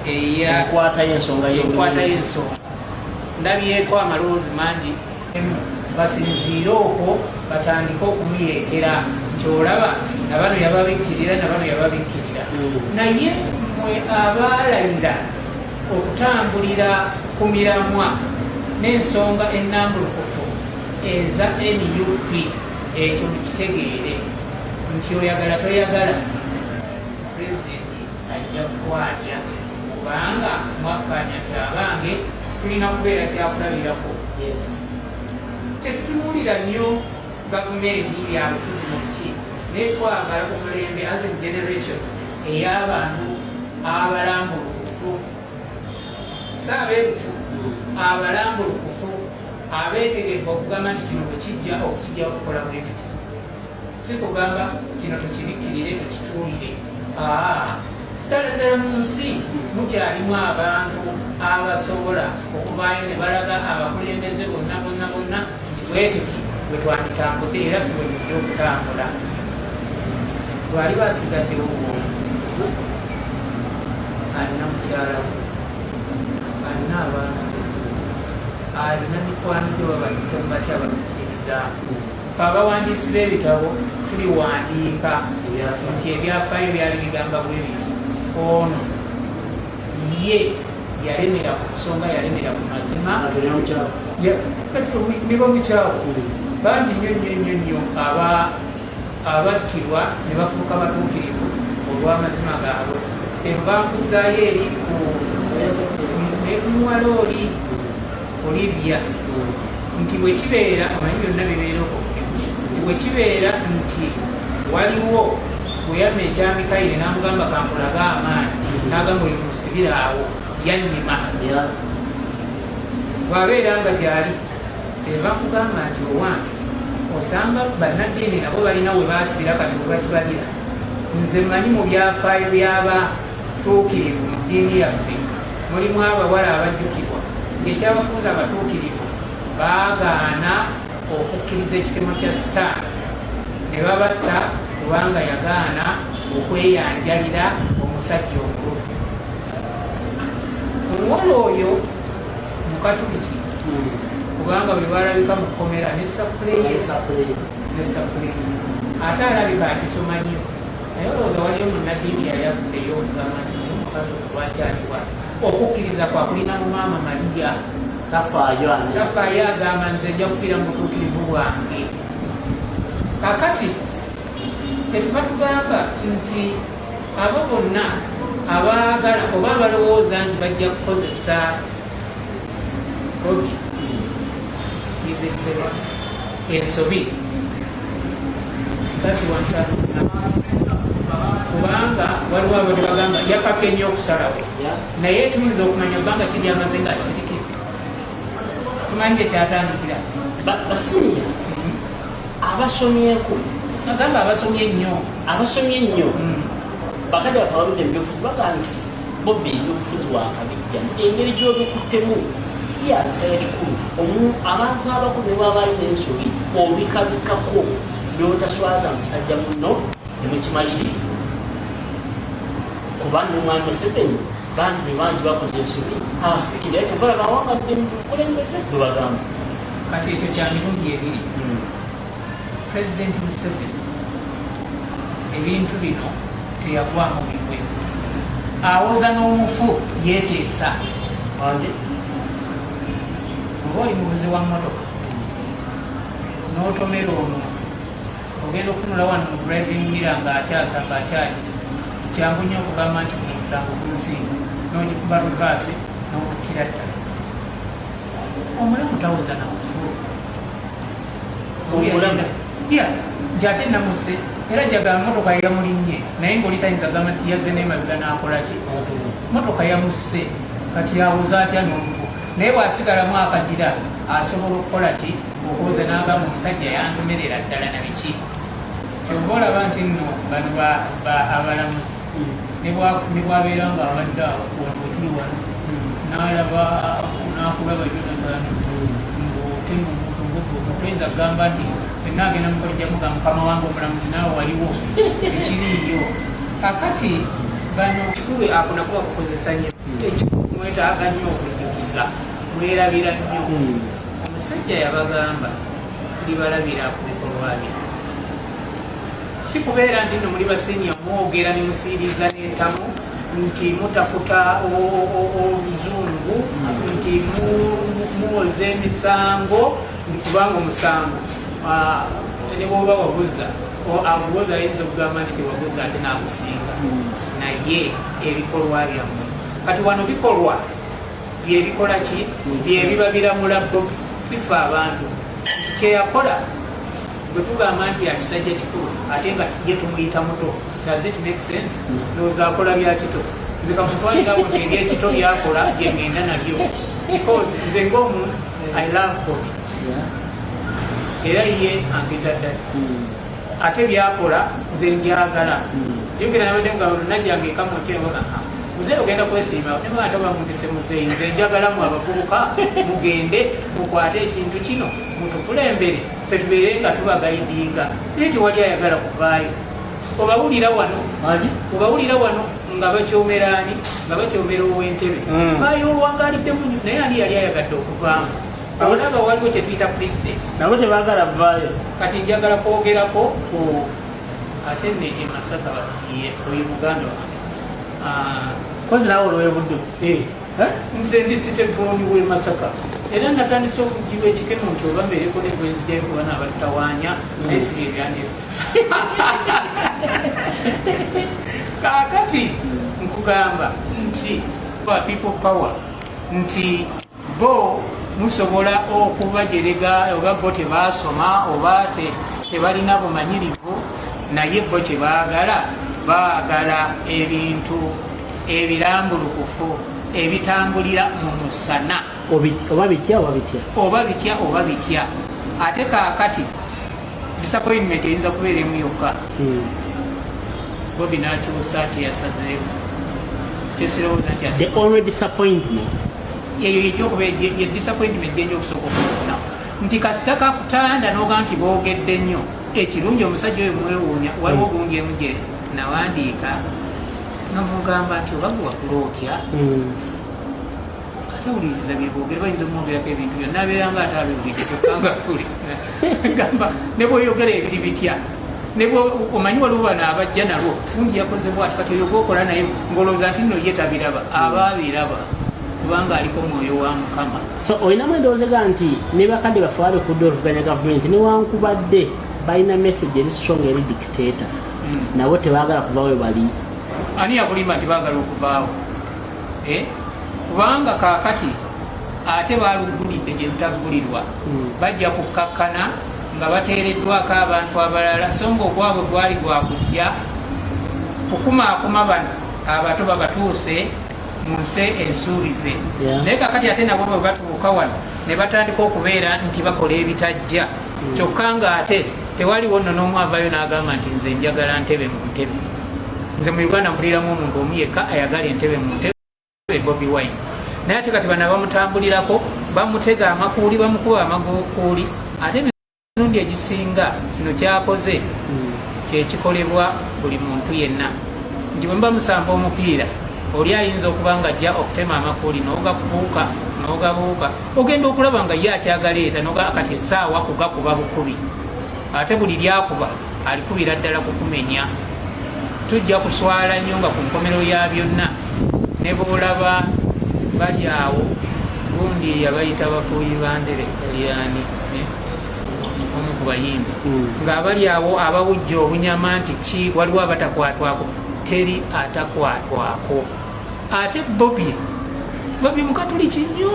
eya Enkwata y'ensonga. Enkwata y'ensonga, ndabyeko amaloboozi mangi, basinziire okwo batandike okumuyeekera nti olaba nabano yababikkirira, nabano yababikkirira. Naye mwe abaalayira okutambulira ku miramwa n'ensonga ennambulukufu eza NUP, ekyo mukitegeere nti oyagala toyagala, Pulezidenti ajja kukwatya, kubanga mwakkanya nti abange tulina kubeera kyakulabirako. Tetutunuulira nnyo gavumenti byabufuzi na biki, naye Naye twagala omulembe as in generation ey'abantu abalambulukufu, si abeerufu, abalambulukufu, abeetegefu okugamba nti kino bwe kijja okukijja okukola bwe tuti, si kugamba kino tukibikkirire tukituulire. Aa, ddala ddala mu nsi mukyalimu abantu abasobola okuvaayo ne balaga abakulembeze bonna bonna bonna nti bwe tuti bwe twanditambudde era ffe bwe tujja okutambula. Lwali basigaddewo bw'omu, alina mukyala we, alina abaana be, alina mikwano gye, babayite batya abamukkiririzaamu. Fe abawandiisi b'ebitabo tuliwandiika nti ebyafaayo byali bigamba bwe biti, ono ye yalemera ku nsonga, yalemera ku mazima. Kati ne bamukyawo bangi nnyo nnyo nnyo nnyo abattibwa ne bafuuka batuukirivu olw'amazima gaabwe. Enva nkuzaayo eri ku ne muwala oli Olivia, nti bwe kibeera, omanyi byonna bibeera okwo, nti bwe kibeera nti waliwo bwe yamma ekya Mikayire n'amugamba kankulaga amaanyi, n'agamba oyo musibire awo yannyima. Bw'abeera nga gyali eva kugamba nti owange osanga bannaddiini nabo balina we baasibira kati we bakibalira. Nze mmanyi mu byafaayo by'abatuukirivu mu ddiini yaffe mulimu abawala abajjukirwa ng'ekyabafuuza abatuukirivu baagaana okukkiriza ekikemo kya Sitaani ne babatta kubanga yagaana okweyanjalira omusajja omulufu. Omuwala oyo Mukatuliki, kubanga buli lwalabika mu kkomera ne sapule ye ate alabika akisoma nnyo. Naye olowooza waliyo munnaddiini yali avuddeyo okugamba nti naye omukazi ono lwaki ali bw'ati? Okukkiriza kwe akulina mu Maama Maria. Tafaayo ani? Tafaayo, agamba nze nja kufiira mu butuukirivu bwange. Kakati kyetuva tugamba nti abo bonna abaagala oba abalowooza nti bajja kukozesa Bobi, His Excellence, ensobi basiwa nsanvu, kubanga waliwo abadde bagamba yapapye nnyo okusalawo, naye tuyinza okumanya bbanga ki lyamaze nga asirikidde? Tumanyi gye kyatandikira. Basiniya abasomyeko agamba abasomye ennyo. Abasomye ennyo, bakadde baffe abaludde mu byobufuzi bagamba nti Bobi ebyobufuzi wakabijja, engeri gy'obikuttemu si ya bisaya kikulu. Abantu abakulu ne bwaba alina ensobi obikabikako n'otaswaza musajja munno ne mukimalirire, kuba ne mwami Museveni bangi be bangi bakoze ensobi abasikira kyova bawangadde mu bukulembeze bwe bagamba. Kati ekyo kya mirundi ebiri. Pulezidenti Museveni ebintu bino teyagwamu bigwe, awoza n'omufu yeeteesa. Wange. Oba oli muvuzi wa mmotoka n'otomera omuntu, ogenda okutunula wano mu driving mirror ng'akyasa ng'akyali, kyangu nnyo okugamba nti guno omusango gunsinga, n'ogikuba reverse n'okukkira ddala. Omulamu tawoza na mufu. Omulamu? Ya, nti ate namuse era njagala motoka yamulinnye, naye ngaoli tayinza gamba nti yazze n'emabega n'akola ki, motoka yamusse. Kati awoza atya n'omufu? Naye bw'asigalamu akagira asobola okukola ki, okwoza n'agamba omusajja yantomerera ddala na biki. Kyova olaba nti nno bano abalamuzi ne bwabeera nga abadde awo wano wetuli wano n'alaba n'akulaba Jonathan ng'otema omuntu ng'ogwo, toyinza kugamba nti fenna agenda mukolijja mugamba mukama wange omulamuzi naawe waliwo ekiriiyo. Kakati bano kikulu ako nakuba kukozesa nnyo ekikulu, mwetaaga nnyo okujjukiza, mwerabira nnyo. Omusajja yabagamba tulibalabira ku bikolwa bye, si kubeera nti nno muli basenior mwogera ne musiiriza n'entamu nti mutaputa oluzungu nti muwoza emisango, nti kubanga omusango ne bwoba waguza aguwoza ayinza okugamba nti tewaguza ate n'agusinga. Naye ebikolwa byammwe kati wano bikolwa byebikola ki, byebiba biramula bo, sife abantu, nti kyeyakola. Bwe tugamba nti ya kisajja kikulu ate nga ye tumuyita muto, does it make sense? Ndowooza akola bya kito. Nze kamutwalirawo nti ebyekito byakola byengenda nabyo, because nze ng'omuntu I love Bobi, era ye ampita ddala, ate byakola nze njagala. Jukira nabadde nga najjanga ekamutyembaga, "Muzeeyi, ogenda kwesiima." Nebaga tabamumpise muzeeyi. Nze njagalamu abavubuka mugende mukwate ekintu kino, mutukulembere, fe tubeere nga tubaguidinga, naye tewali ayagala kuvaayo. Obawulira wano, obawulira wano nga bakyomeraani, nga bakyomera ow'entebe. Bayo owangaliddemu nnyo, naye ani yali ayagadde okuvaamu? Olaba waliwo kyetuyita precedence. Nabo tebaagala vaayo. Kati njagala kwogerako ku ate ne e Masaka, ye oyo muganda wange. Kozi naawe olwebuddu. Nze ndi city born w'e Masaka, era natandise okugiwa ekikemo nti oba mbeereko ne gwenzijjayo kuba naabatutawaanya, naye si byebyandeesa. Kaakati nkugamba nti People Power, nti bo musobola okubajerega oba bo tebasoma oba tebalina bumanyirivu, naye bo kyebaagala, baagala ebintu ebirambulukufu ebitambulira mu musana. Oba bitya oba bitya. Oba bitya oba bitya. Ate kaakati disappointment eyinza kubeera emu yokka: Bobi n'akyusa kyeyasazeewo, kyesirowooza nti The only disappointment. Eyo yekyokuba ye disappointment gyenja okusooka okufuna, nti kasita kakutanda noga nti boogedde nnyo. Ekirungi omusajja oyo mwewuunya, waliwo gundi emu gye nawandiika nga mugamba nti oba gwe wakula otya, ate wuliriza byeboogere. Bayinza omwogerako ebintu byonna, abeera nga ate abiwulidde, kyokka nga gamba ne bwoyogera ebiri bitya, omanyi waliwo bano abajja nalwo gundi yakoze bwati. Kati oyo gwokola naye ngolowooza nti nno ye tabiraba, aba abiraba, kubanga aliko mwoyo wa Mukama. So olinamu endowooza ga nti ne bakadde baffe babikudde oluvuganya gavumenti, newankubadde balina message eri strong eri dictator, nabo tebaagala kuva we bali? Ani yakulimba nti baagala okuvaawo? Eh? Kubanga kaakati ate balugulidde gye lutaggulirwa. Bajja kukkakkana nga bateereddwako abantu abalala, so nga ogwabwe gwali gwakujja kukumaakuma bano abato babatuuse mu nsi ensuubize. Naye kakati ate nabo bwe batuuka wano ne batandika okubeera nti bakola ebitajja, kyokka nga ate tewaliwo nno n'omu avayo n'agamba nti nze njagala ntebe mu ntebe. Nze mu Uganda mpuliramu omuntu omu yekka ayagala entebe mu ntebe, Bobi Wine. Naye ate kati bano bamutambulirako, bamutega amakuuli, bamukuba amagukuuli. Ate emirundi egisinga kino kyakoze kyekikolebwa buli muntu yenna, nti bwe muba musamba omupiira, oli ayinza okuba nga ajja okutema amakuuli n'ogakubuuka n'ogabuuka, ogenda okulaba nga ye akyagaleeta noga kati essaawa kugakuba bukubi, ate buli lyakuba alikubira ddala kukumenya. Tujja kuswala nnyo nga ku nkomero ya byonna ne boolaba bali awo gundi yabayita bafuuyi bandere yani omu ku bayimbi, ng'abali awo abawujja obunyama nti ki waliwo abatakwatwako. Teri atakwatwako. Ate Bobi, Bobi mukatuliki nnyo.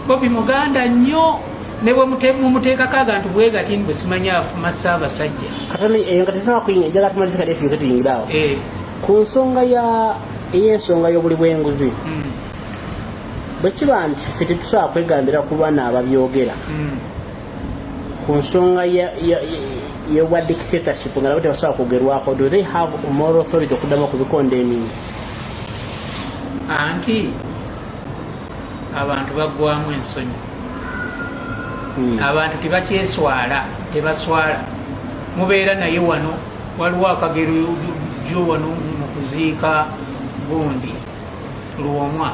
Bobi muganda nnyo, ne bwe mumuteekako agantu bwe gati bwe simanyi afuma Ssaabasajja. Katoni eyo nga tetunaba kuyingira, njagala tumalize kati tulyoke tuyingire awo ku nsonga ya ey'ensonga y'obuli bw'enguzi. Bwe kiba nti ffe tetusobola kwegambira ku bana ababyogera ku nsonga y'obwa dictatorship, nga nabo tebasobola kwogerwako, do they have moral authority okuddamu okubicondemninga? Anti abantu baggwamu ensonyi. Abantu tebakyeswala, tebaswala. Mubeera naye wano waliwo akagero jo wano mu kuziika gundi Lwomwa.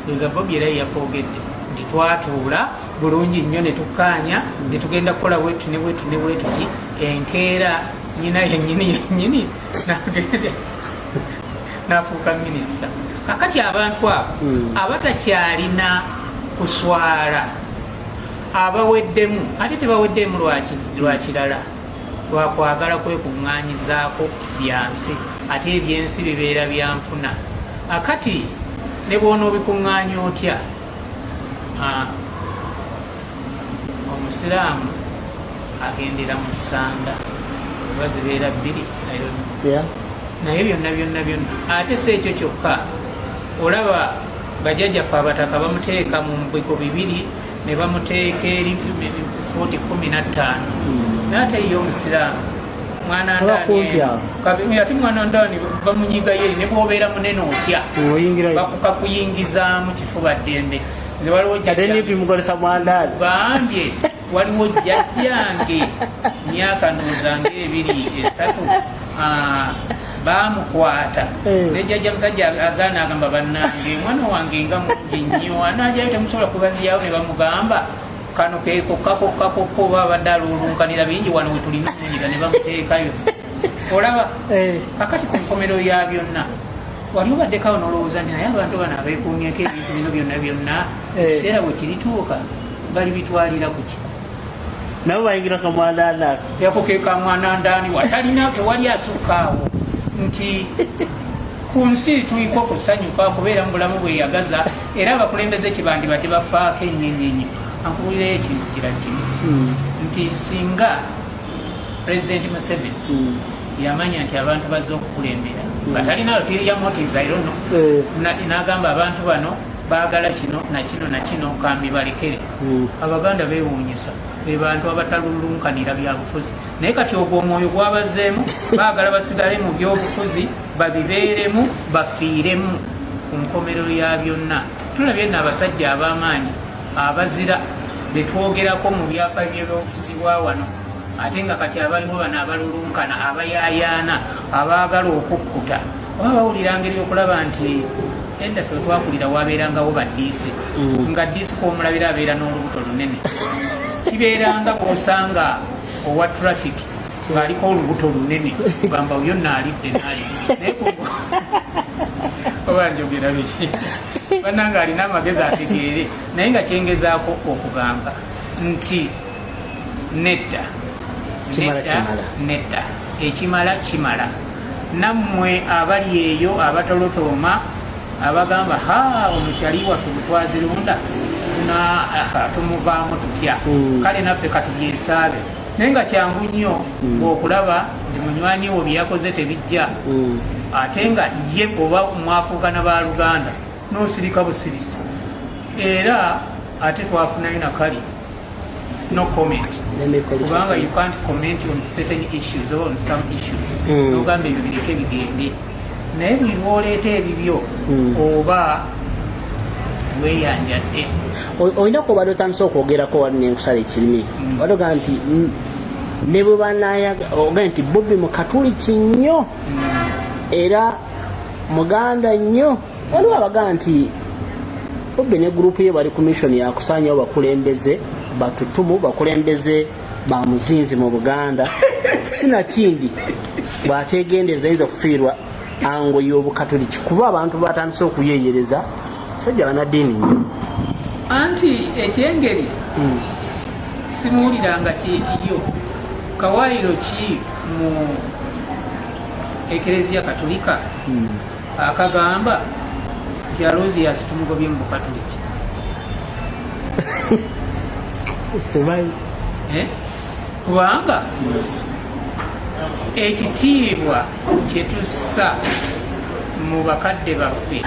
Ndoza Bobi era yakwogedde nti twatuula bulungi nnyo ne tukkaanya ne tugenda kukola bwetu ne bwetu ne bwetuti. Enkeera nyina yennyini yennyini nagenda nafuuka minisita. Kakati abantu abo abatakyalina kuswala, abaweddemu, ate tebaweddemu lwakirala, lwakwagala kwekuŋŋanyizaako byansi, ate ebyensi bibeera byanfuna. Akati ne bw'onoobikuŋŋaanya otya, omusiraamu Agendera mu ssanda oba zibeera bbiri, I don't know. Naye byonna byonna byonna, ate si ekyo kyokka, olaba bajjajjaffe abataka bamuteeka mu biko bibiri ne bamuteeka eri fuuti 15, naye ate ye omusiraamu mwana Aba kumpi ndani awo. Ate mwana ndani bamunyigayo eri, ne bwobeera munene otya, Oyingirayo. Bakukakuyingizaamu kifuba ddembe. Nze waliwo Ate jjajjange nipi mukozesa mwandaani. Gambye waliwo jjajjange, myaka noozanga 2, 3, bamukwata. Ne jjajja musajja azaala, agamba, "Bannange, mwana wange nga mungi nnyo, anaajayo, temusobola kugaziyawo." Ne bamugamba, "Kano kekokka kokka kokka, oba abadde alulunkanira bingi wano wetulina okunyiga." Ne bamuteekayo, olaba. Kakati ku nkomero ya byonna, wali obaddekawo nolowooza nti naye abantu bano abeekuumyeko ebintu bino byonna byonna, ekiseera bwe kirituuka bali bitwalira kuki? Nabo bayingira kamwandaani ako. Yako ke kamwana ndani, watalina tewali asukka awo, nti ku nsi tuliko kusanyuka, kubeera mu bulamu bweyagaza. Era abakulembeze kibandibadde bafaako ennyo ennyo ennyo. Ankubulireyo ekintu kira kimu, nti singa Pulezidenti Museveni yamanya nti abantu bazze okukulembera nga talina ulterior motives, I don't know, n'agamba abantu bano baagala kino nakino nakino, kambi balekere. Abaganda beewuunyisa, be bantu abatalulunkanira byabufuzi, naye kati ogwo omwoyo gwabazzeemu, baagala basigale mu byobufuzi, babibeeremu, bafiiremu. Ku nkomerero ya byonna, tulabye nno abasajja ab'amaanyi abazira betwogerako mu byafa byebyobufuzi bwa wano, ate nga kati abaliwo bano abalulunkana, abayaayaana, abaagala okukkuta, oba bawulira ngeri okulaba nti edda ffe twakulira wabeerangawo baddiisi, nga ddiisi kwomulabira abeera n'olubuto lunene. Kibeeranga bwosanga owa traffic ng'aliko olubuto lunene, kugamba oyo naalidde naali, naye oba njogera biki? Bannange, alina amagezi ategeere. Naye nga kyengezaako okugamba nti nedda. Kimala. Nedda, Kimala. Nedda, ekimala kimala. Nammwe abali eyo abatolotooma, abagamba, "Ha, omukyali waffe bwe twazirunda tumuvaamu tutya?" Kale naffe katubyesaabe, naye nga kyangu nnyo okulaba nti munywanyi wo byeyakoze tebijja, ate nga ye oba mwafuukana ba luganda, nosirika busirisi. Era ate twafunayo nakali no comment, kubanga you can't comment on certain issues or on some issues. Nogamba ebyo bireke bigende, naye buli lwoleeta ebibyo oba weeyanjadde. Olina kubadde otandise okwogerako wali nenkusala ekirimi, wadde ogamba nti ne bwe banayaga, ogamba nti Bobi mukatuliki nnyo era muganda nnyo. Waliwo abagamba nti Bobi ne gurupu ye bali ku mission yakusanyawo bakulembeze batutumu, bakulembeze ba muzinzi mu Buganda. Sinakindi bw'ategendereza ayinza okufiirwa ango y'obukatuliki, kuba abantu batandise okuyeyereza sajja banaddiini nnyo. Anti ekyengeri simuwuliranga kiyo kawaayiro ki mu Ekereziya Katolika akagamba nti Alozias tumugobye mu bukatoliki? Simanyi. Eh? Kubanga ekitiibwa kyetussa mu bakadde baffe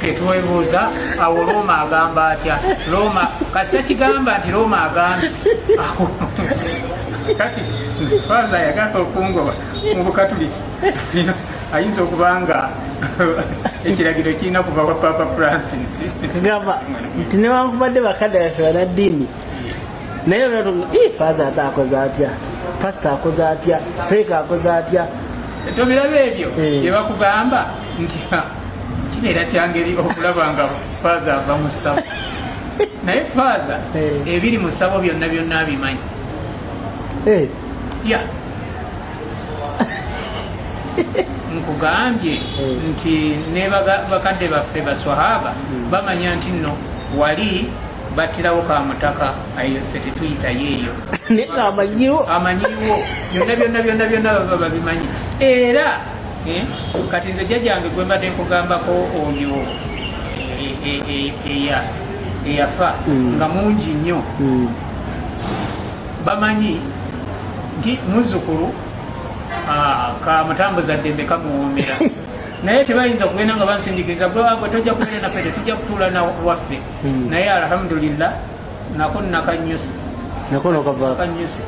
tetwebuuza awo Roma agamba atya. Roma kasita kigamba nti Roma agambye awo, kati nze faaza ayagala okungoba mu bukatuliki ayinza okuba nga ekiragiro kirina kuva wa Papa Francis. Gamba nti newankubadde bakadde baffe banaddiini, naye faaza ate akoze atya, pasita akoze atya, seeka akoze atya? Tobiraba ebyo? Eh. Byebakugamba nti ha, kibeera kyangeri okulaba nga faaza ava mu ssabo, naye faaza ebiri mu ssabo byonna byonna abimanyi. Ya, nkugambye nti ne bakadde baffe baswahaba bamanya nti nno wali battirawo kamutaka, ayo ffe tetuyitayo eyo. Naye nga amanyiwo. Amanyiwo byonna byonna byonna byonna, baba babimanyi. Era kati nze jjajjange gwe mbadde nkugambako oyo eyafa nga mungi nnyo, bamanyi. Nti muzzukulu kamutambuza ddembe kamuwoomera, naye tebayinza kugenda nga bansindikiriza, gwe tojja kubeera naffe, tetujja kutuula nawaffe. Naye alhamdulillah, nako nakanyuse. Nako nokavaako. Kanyuse.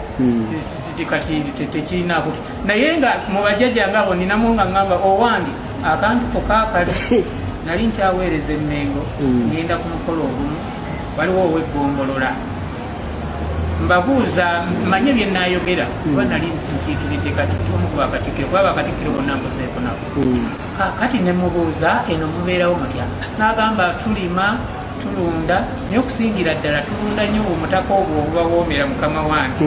Kati tekirinaako, naye nga mu bajjajjange abo ninamu nga ŋŋamba owange akantu ko kaakale. Nali nkyaweereza emmengo, ngenda ku mukolo ogumu, waliwo ow'eggombolola, mbabuuza manye bye naayogera, kuba nali nkiikiridde omu ku bakatikkiro, kuba bakatikkiro bonna mbuzeeko nabo. Kakati ne mubuuza, eno mubeerawo mutya? N'agamba, tulima, tulunda, naye okusingira ddala tulunda nnyo omutaka obwo obubawoomera mukama wange.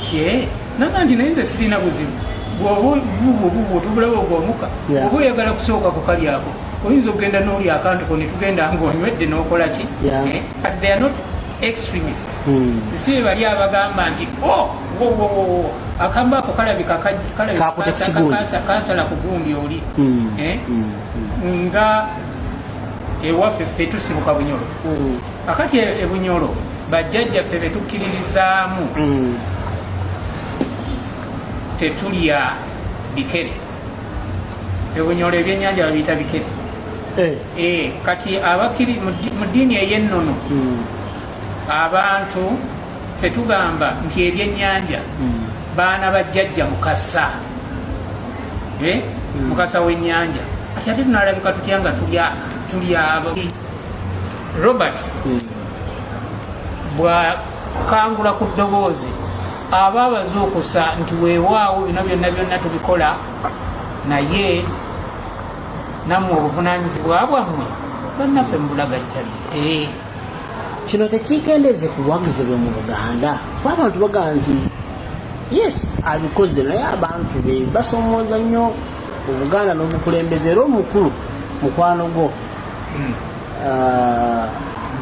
Kye naga nti naye nze sirina buzibu, bwoba bubwo bubwo tubulaba ogwomuka, oba oyagala kusooka kukalyako, oyinza okugenda n'olya akantu ko, netugenda ng'onywedde n'okola ki. Kati they are not extremists. Si be bali abagamba nti o wo wo wo wo, akamba ako kalabika kalabika Kakute ku kigundi. Kansala ku gundi oli. Nga ewaffe ffe tusibuka Bunyolo. Akati e Bunyolo bajjajjaffe betukkiririzaamu, tetulya bikere. Ebunyolo ebyennyanja babiyita bikere. Kati abakiri mu ddiini ey'ennono, abantu ffe tugamba nti ebyennyanja baana bajjajja Mukasa. Mukasa w'ennyanja. Kati ate tunalabika tutya nga tulya Robert bwakangula ku ddoboozi aba abazuukusa nti weewaawo, bino byonna byonna tubikola, naye nammwe obuvunanyizibwa bwammwe bannaffe mubulagajjalidde. Kino tekikendeze ku buwagizi bwe mu Buganda, kuba abantu bagamba nti yes, abikoze, naye abantu be basomooza nnyo Obuganda n'obukulembeze, era omukulu mukwano gwo,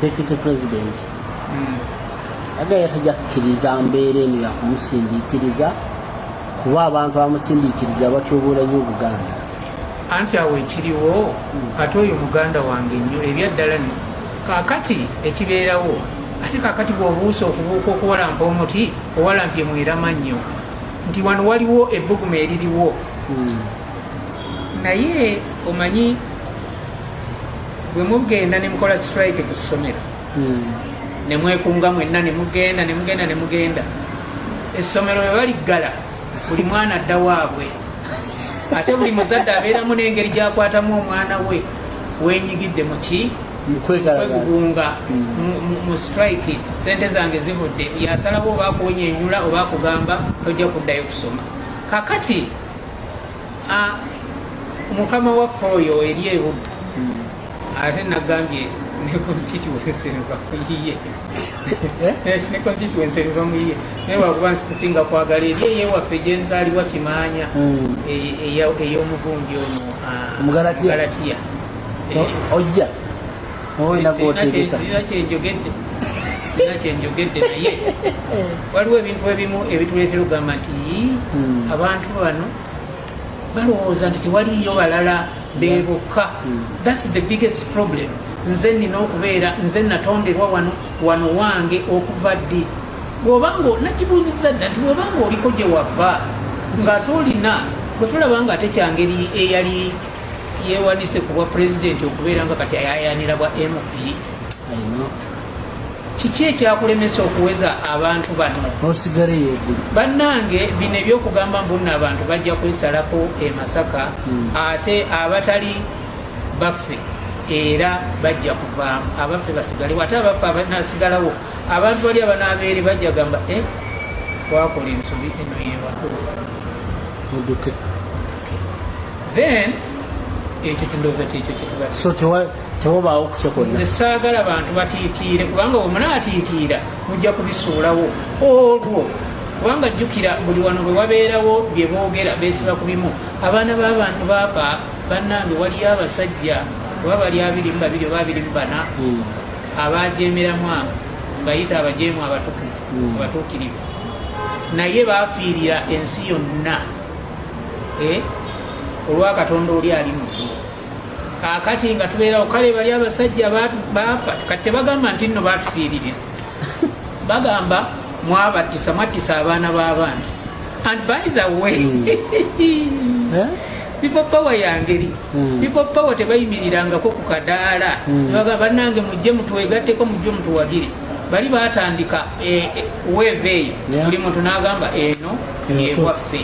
deputy president, agaya tajja kukkiriza mbeera eno yakumusindiikiriza, kuba abantu abamusindiikiriza batyoboola nnyo Obuganda. Anti awo ekiriwo, ate oyo muganda wange nnyo ebyaddala nno. Kaakati ekibeerawo, ate kaakati bw'obuusa okubuuka okuwalampa omuti, owalampye mwerama nnyo nti wano waliwo ebbuguma eririwo. Naye omanyi bwe mugenda ne mukola strike ku ssomero, ne mwekunga mwenna, ne mugenda, ne mugenda, ne mugenda, essomero bwe baliggala, buli mwana adda waabwe, ate buli muzadde abeeramu n'engeri gy'akwatamu omwana we wenyigidde muki kwegugunga mu strike. Sente zange zivudde, yasalawo oba akunyenyula oba akugamba tojja kuddayo kusoma. Kakati mukama waffe oyo eri ebuddu, ate nagambye ne constituency nva muyiye, ne constituency nva muyiye, naye wakuba nsinga kwagala eri eyewaffe gyenzaalibwa Kimaanya, ey'omugundi ono. Omugalatiya. Galatiya. Ojja olina gwotegeka. Sirina kyenjogedde, sirina kyenjogedde, naye waliwo ebintu ebimu ebituleetera okugamba nti abantu bano balowooza nti tewaliyo balala bebokka. That's the biggest problem. Nze nina okubeera, nze natonderwa wano, wano wange okuva ddi. Bwobanga nakibuuziza dda nti bwobanga oliko gye wava ng'ate olina gwe tulaba nga ate kyangeri eyali yewanise ku bwa pulezidenti okubeera nga kati ayayanira bwa MP, kiki ekyakulemesa okuweza abantu bano? Osigale yeggulu. Bannange, bino ebyokugamba mbu nno abantu bajja kwesalako e Masaka, ate abatali baffe era bajja kuvaamu, abaffe basigalewo, ate abaffe abanasigalawo, abantu bali abanaabeere bajja gamba, e twakola ensobi, eno yewatuufu. Mudduke. Then ekyo kindowooza kyekyo kyetubasi. So tewabaawo kutya kwonna? Nze saagala bantu batiitiire, kubanga bwe munaatiitiira mujja kubisuulawo olwo, kubanga jjukira buli wano bwe wabeerawo bye boogera beesiba ku bimu. Abaana b'abantu baafa. Bannange, waliyo abasajja oba bali 22 oba 24 abajeemeramu abo bayita abajeemu abatukuvu, abatuukirivu, naye baafiirira ensi yonna, olwa Katonda oli ali mu ggulu. Kaakati nga tubeerawo, kale bali abasajja baafa, kati tebagamba nti nno baatufiiririra, bagamba mwabattisa, mwattisa abaana b'abaana. And by the way, People Power yangeri. People Power tebayimirirangako ku kadaala. Nebagamba, bannange mujje mutwegatteko, mujje mutuwagire. Bali batandika wave eyo. Buli muntu n'agamba eno Eno yewaffe,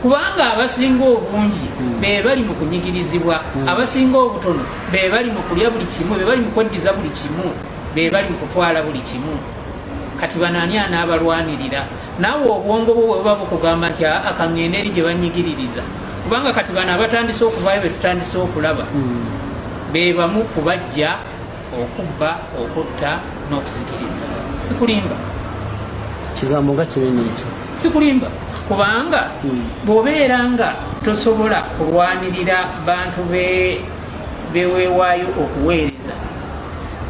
kubanga abasinga obungi be bali mu kunyigirizibwa, abasinga obutono be bali mu kulya buli kimu, be bali mu kweddiza buli kimu, be bali mu kutwala buli kimu. Kati bano ani anaabalwanirira? Naawe obwongo bwo bwe buba bukugamba nti, "Aa, kaŋŋende eri gye banyigiririza," kubanga kati bano abatandise okuvaayo be tutandise okulaba be bamu ku bajja okubba, okutta n'okuzikiriza. Sikulimba. Kigambo nga kinene ekyo. Sikulimba, kubanga bw'obeera nga tosobola kulwanirira bantu beweewaayo okuweereza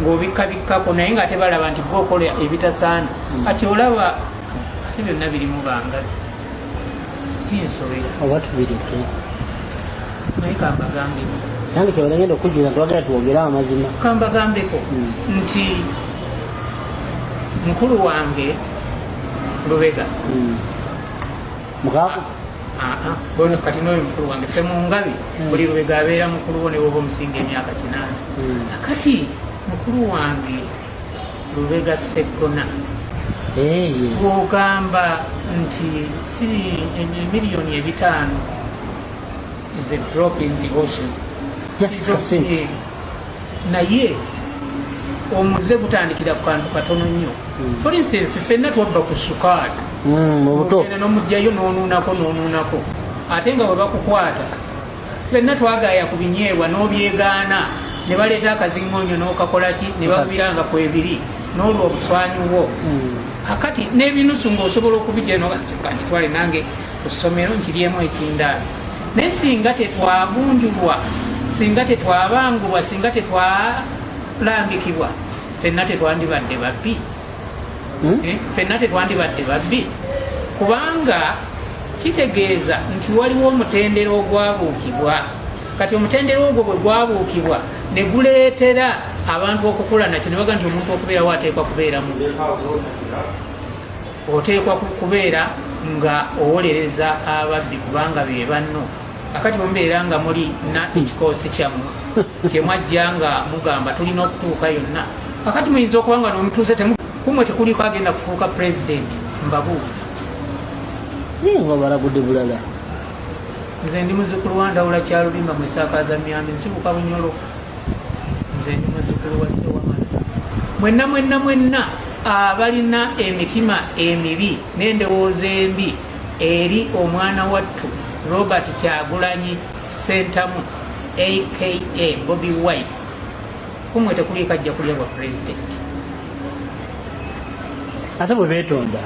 ng'obikkabikkako, naye nga tebalaba nti gwe okola ebitasaana. Kati olaba ate byonna birimu bangabi, binsobera. Oba tubireke? Naye kambagambeko. Nange kyebala ngenda okujjuza, twagala twogere amazima. Kambagambeko nti mukulu wange Lubega. Mukaku. Aa, bono kati noyo mukulu wange, ffe mu ngabi buli Lubega abeera mukulu wo ne bwoba omusinga emyaka 8. Kati mukulu wange Lubega Seggona, bwogamba nti si 500,000 is a drop in the ocean. Just kasente. Eh, naye omuze gutandikira ku kantu katono nnyo. For instance, ffenna twabba ku sukaali. Obuto. Ogenda n'omugjayo n'onuunako n'onuunako, ate nga bwe bakukwata. Ffenna twagaya ku binyeebwa n'obyegaana, ne baleeta akaziŋŋonyo n'okakolaki, ne babiranga ku ebiri n'olwo obuswanyi bwo. Kakati n'ebinusu ng'osobola okubijja nkitwale nange ku ssomero nkiryemu ekindaazi. Naye singa tetwagunjulwa, singa tetwabangulwa, singa tetwalambikibwa, ffenna tetwandibadde babbi. Eh, ffenna tetwandibadde babbi, kubanga kitegeeza nti waliwo omutendera ogwabuukibwa. Kati omutendera ogwo bwe gwabuukibwa ne guleetera abantu okukula nakyo, ne baga nti omuntu okubeerawo ateekwa kubeera mu oteekwa kubeera nga owolereza ababbi, kubanga be banno. Akati bwemubeera nga muli na ekikoosi kyammwe kyemwajja nga mugamba tulina okutuuka yonna, akati muyinza okuba nga nomutuuse kumwe tekuliko agenda kufuuka pulezidenti, mbabuulira. Naye nga balagudde bulala. Nze ndi muzukulu wa Ndawula Kyalubimba mwesakaza myambi, nsibuka Bunyolo. Nze ndi muzukulu wa Sewamala. Mwenna mwenna mwenna abalina emitima emibi n'endowooza embi eri omwana wattu Robert Kyagulanyi Sentamu aka Bobi Wine, kumwe tekuliiko ajja kulya bwa pulezidenti. Ate bwe beetonda?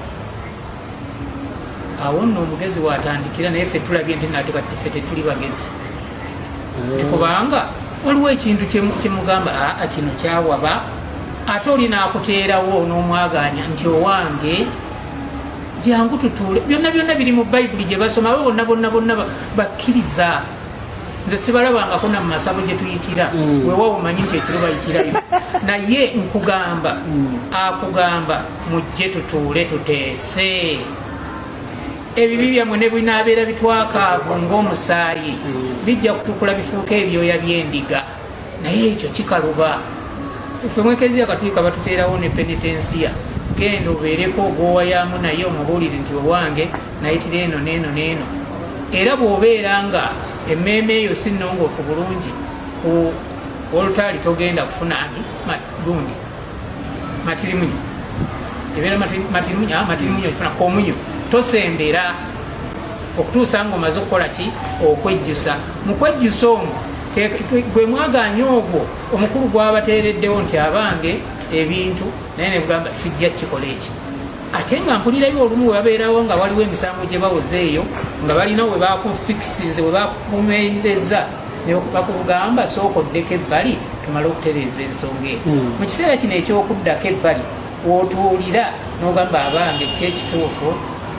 Awo nno omugezi watandikira, naye ffe tulabye nti nate kati ffe tetuli bagezi. Kubanga waliwo ekintu kyemugamba, aa, kino kyawaba, ate oli n'akuteerawo n'omwaganya nti owange jangu tutuule. Byonna byonna biri mu Bayibuli gye basoma. Abo bonna bonna bonna bakkiriza. Nze sibalabangako na mu masabo gye tuyitira. Weewaawo omanyi nti ekiro bayitirayo, naye nkugamba, akugamba mujje tutuule tuteese. Ebibi byammwe ne binaabeera bitwakaavu ng'omusaayi, bijja kutukula bifuuka ebyoya by'endiga. Naye ekyo kikaluba. Ffe mu Ekeziya Katulika batuteerawo ne penitensiya. Genda obeereko ogwowayamu, naye omubuulire nti owange nayitira eno n'eno n'eno. Era bw'obeera nga emmeeme eyo si nnongoofu bulungi, ku olutaali togenda kufuna ani gundi matirimunyo, ebeera matirimunyo, matirimunyo okifuna komunyo, tosembera okutuusa ng'omaze okukola ki? Okwejjusa. Mu kwejjusa omwo gwe mwagaanya ogwo omukulu gwabateereddewo nti abange ebintu, naye nebugamba sijja kikola ekyo. Ate nga mpulirayo olumu we babeerawo nga waliwo emisango gye bawoza eyo, nga balina we bakufikisinze, we bakumendeza, ne bakugamba sooka oddeko ebbali tumale okutereeza ensonga eyo. Mu kiseera kino ekyokuddako ebbali, wootuulira n'ogamba abange ki ekituufu,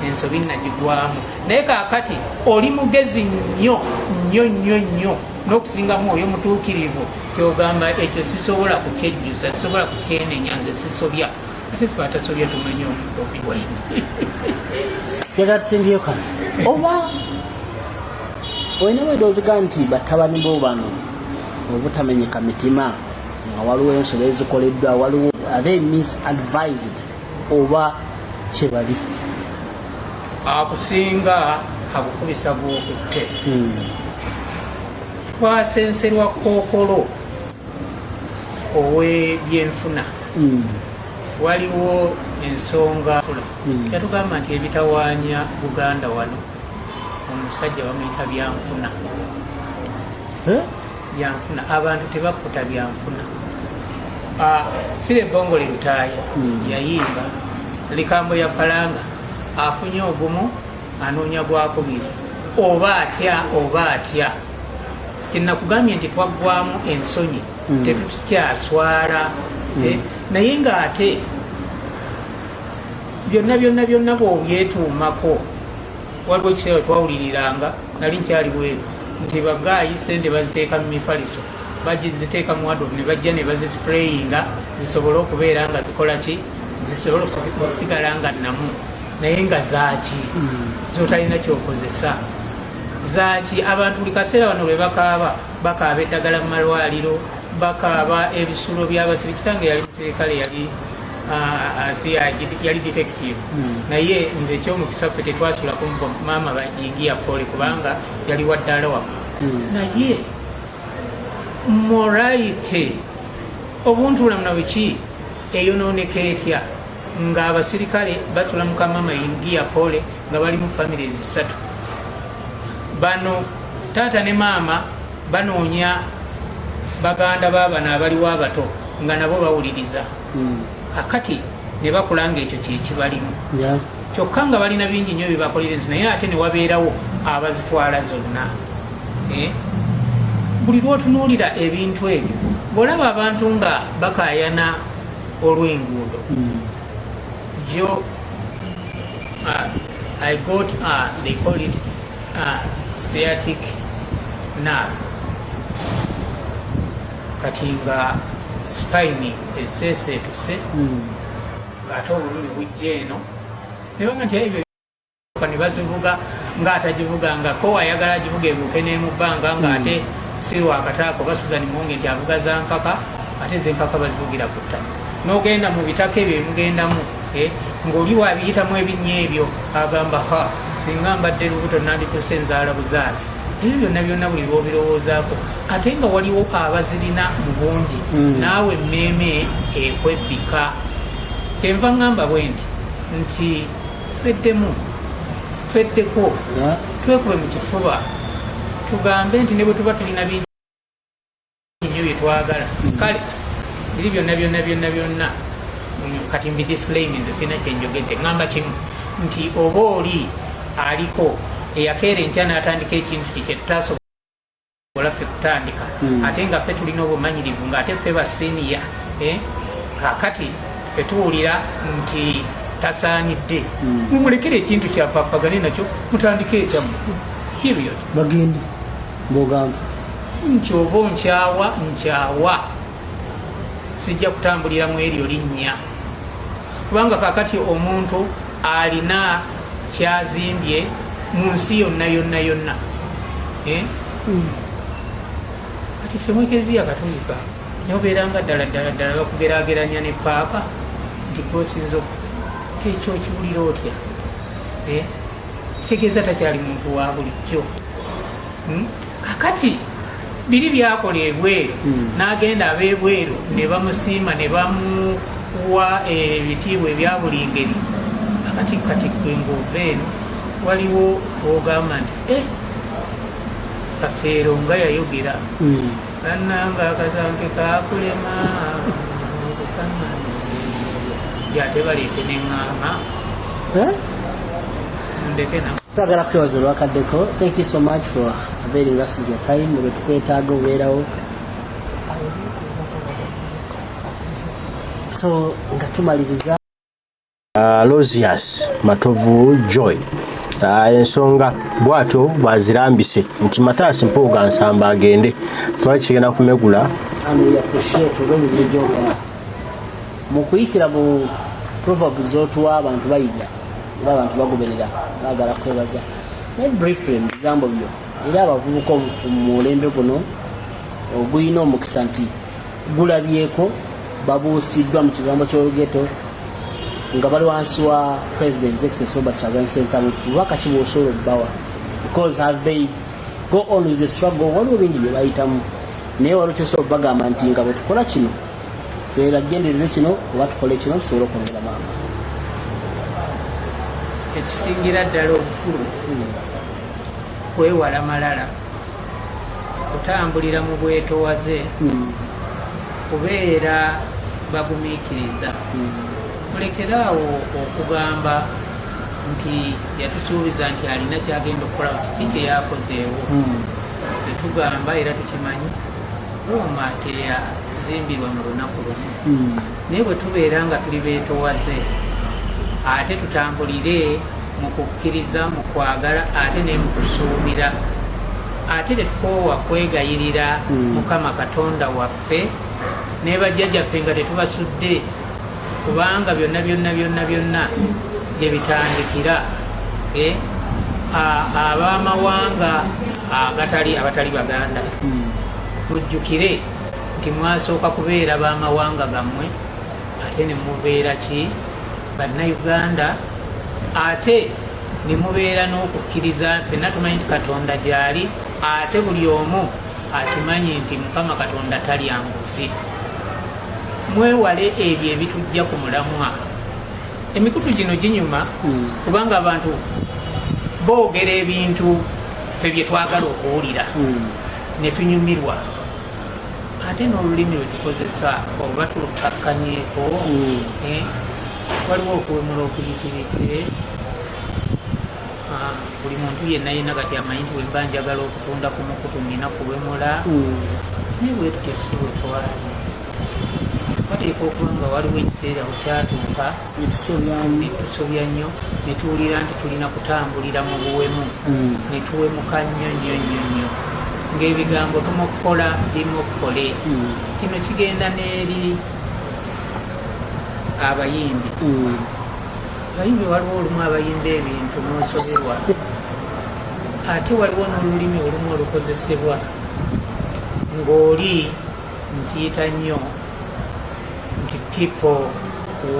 ensobi nagigwamu, naye kaakati oli mugezi nnyo nnyo nnyo nnyo n'okusinga mwoyo mutuukirivu, kyogamba ekyo sisobola kukyejjusa, sisobola kukyenenya, nze sisobya. Ate ffe atasobya tumanyi Bobi Wine. Njagala tusimbyeyo kano. Oba olinamu eddoozi ga nti batabani bo bano obutamenyeka mitima, nga waliwo ensobi ezikoleddwa, waliwo, are they misadvised oba kyebali? Akusinga akukubisa gwokutte. Twasenserwa kookolo ow'ebyenfuna. Waliwo ensonga yatugamba nti ebitawaanya Buganda wano, omusajja bamuyita Byanfuna. Byanfuna, abantu tebakkuta byanfuna. Philly Bongole Lutaaya yayimba likambo ya falanga, afunye ogumu anoonya gwakubiri, oba atya oba atya. Kyenakugambye nti twaggwamu ensonyi, tetukyaswala. Naye ng'ate byonna byonna byonna bw'obyetuumako, waliwo ekiseera twawuliriranga, nali nkyali bweru, nti bagaayi sente baziteeka mu mifaliso, bagiziteeka mu wardrobe, ne bajja ne bazisprayinga zisobole okubeera nga zikola ki, zisobole okusigala nga namu. Naye nga zaaki zotalina kyokozesa? Zaaki? Abantu buli kaseera bano lwe bakaaba, bakaaba eddagala mu malwaliro, bakaaba ebisulo by'abasibe. Kitange yali musirikale, yali CID, yali detective. Naye nze ekyomukisa ffe tetwasulako maama bayingiya pole, kubanga yali waddala waggulu. Naye morality, obuntu bulamu na bweki eyonooneka etya ng'abasirikale basula mu kamama ingia pole, nga bali mu families ssatu? Bano taata ne maama banoonya baganda baabano abaliwo abato nga nabo bawuliriza. Kakati ne bakula nga ekyo kyekibalimu, kyokka nga balina bingi nnyo byebakolera ensi, naye ate ne wabeerawo abazitwala zonna. Eh? Buli lwotunuulira ebintu ebyo, bw'olaba abantu nga bakayana olw'enguudo jo, I got, they call it sciatic nerve. Kati nga spine eseeseetuse, ng'ate obulumi bujja eno, nebanga nti ebyo ne bazivuga ng'atagivuga ngako ayagala agivuga ebuuke n'emu bbanga, ng'ate si lwakataako basuza Muwonge nti avuga za mpaka, ate zempaka bazivugira ku ttaka. N'ogenda mu bitaka ebyo ebimugendamu, ng'oli wabiyitamu ebinnya ebyo agamba, "Ha, singa mbadde lubuto nandituuse nzaala buzaazi." Ebyo byonna byonna buli lwobirowoozaako, ate nga waliwo abazirina mu bungi, naawe emmeeme ekwebbika. Kyenva ŋŋamba bwe nti tweddemu, tweddeko, twekube mu kifuba, tugambe nti ne bwe tuba tulina bingi nnyo bye twagala, kale biri byonna byonna byonna byonna, kati mbi disclaim, nze sirina kyenjogedde. Ŋŋamba kimu nti oba oli aliko eyakeera enkya n'atandika ekintu kye kyetutasobola ffe kutandika, ate nga ffe tulina obumanyirivu, ng'ate ffe basiniya, kaakati fetuwulira nti tasaanidde, mumulekere ekintu kyafaafagane nakyo, mutandike ekyammwe, period. Bagende bwogamba. Nti oba onkyawa, nkyawa, sijja kutambulira mu eryo linnya, kubanga kakati omuntu alina kyazimbye mu nsi yonna yonna yonna, eh? Kati ffe mu Ekereziya Katolika nobeeranga ddala ddala ddala bakugerageranya ne paapa nti gwosinza, ekyo okiwulira otya, eh? Kitegeeza takyali muntu wa bulijjo, Kakati biri byakola ebweru, n'agenda ab'ebweru ne bamusiima ne bamuwa ebitiibwa ebya buli ngeri. Akati kati gwe ng'ova eno, waliwo wogamba nti eh, Kafeero nga yayogera, bannanga akasanke kakulema ate baleete neŋŋaama. Eh? Ndeke na. Twagala kwebaza olwakaddeko. Thank you so much for availing us your time. Lwe tukwetaaga obeerawo. So nga tumaliriza, Aloysius Matovu Joy, ensonga bwatyo bwazirambise nti Mathias Mpuuga Nsamba agende, twali kigenda kumegula. And we appreciate olw'emirimu gy'okola mu kuyitira mu Proverbs zotuwa abantu bayiga era abantu bagoberera. Baagala kwebaza, naye briefly mu bigambo byo, era abavubuka mu mulembe guno ogulina omukisa nti gulabyeko, babuusiddwa mu kigambo ky'olugeto nga bali wansi wa President His Excellency Robert Kyagulanyi Ssentamu, bubaka ki bw'osobola okubawa? Because as they go on with the struggle, waliwo bingi bye bayitamu, naye waliwo kyosobola okubagamba nti nga bwe tukola kino, tweragendereze kino oba tukole kino tusobole okwongera maama? Ekisingira ddala obukulu, kwewala malala, kutambulira mu bwetowaze, kubeera bagumiikiriza. Mulekeraawo okugamba nti yatusuubiza nti alina kyagenda okukola, kiki kyeyakozeewo? Tetugamba era tukimanyi, Rooma teyazimbirwa mu lunaku lumu. Naye bwe tubeera nga tuli beetowaze, ate tutambulire mu kukkiriza, mu kwagala, ate ne mu kusuubira, ate tetukoowa kwegayirira Mukama Katonda waffe ne bajjajjaffe nga tetubasudde, kubanga byonna byonna byonna byonna gye bitandikira. Eh, ab'amawanga agatali, abatali Baganda, mujjukire nti mwasooka kubeera b'amawanga gammwe, ate ne mubeera ki? Bannayuganda. Ate ne mubeera n'okukkiriza. Ffenna tumanyi nti Katonda gyali, ate buli omu akimanyi nti Mukama Katonda talya nguzi. Mwewale ebyo ebitujja ku mulamwa. Emikutu gino ginyuma kubanga abantu boogera ebintu ffe bye twagala okuwulira ne tunyumirwa, ate n'olulimi lwe tukozesa oba tulukakkanyeeko. Waliwo okuwemula okuyitiridde. Buli muntu yenna yenna kati amanyi nti bwemba njagala okutunda ku mukutu nina kuwemula, naye bwe tutyo si bwe twali. Wateeka okuba nga waliwo ekiseera bwe kyatuuka netusobya nnyo, ne tuwulira nti tulina kutambulira mu buwemu, ne tuwemuka nnyo nnyo nnyo nnyo, ng'ebigambo tumokkola bimokkole. Kino kigenda n'eri abayimbi. Abayimbi waliwo olumu abayimba ebintu n'osoberwa, ate waliwo n'olulimi olumu olukozesebwa ng'oli nkiyita nnyo nti people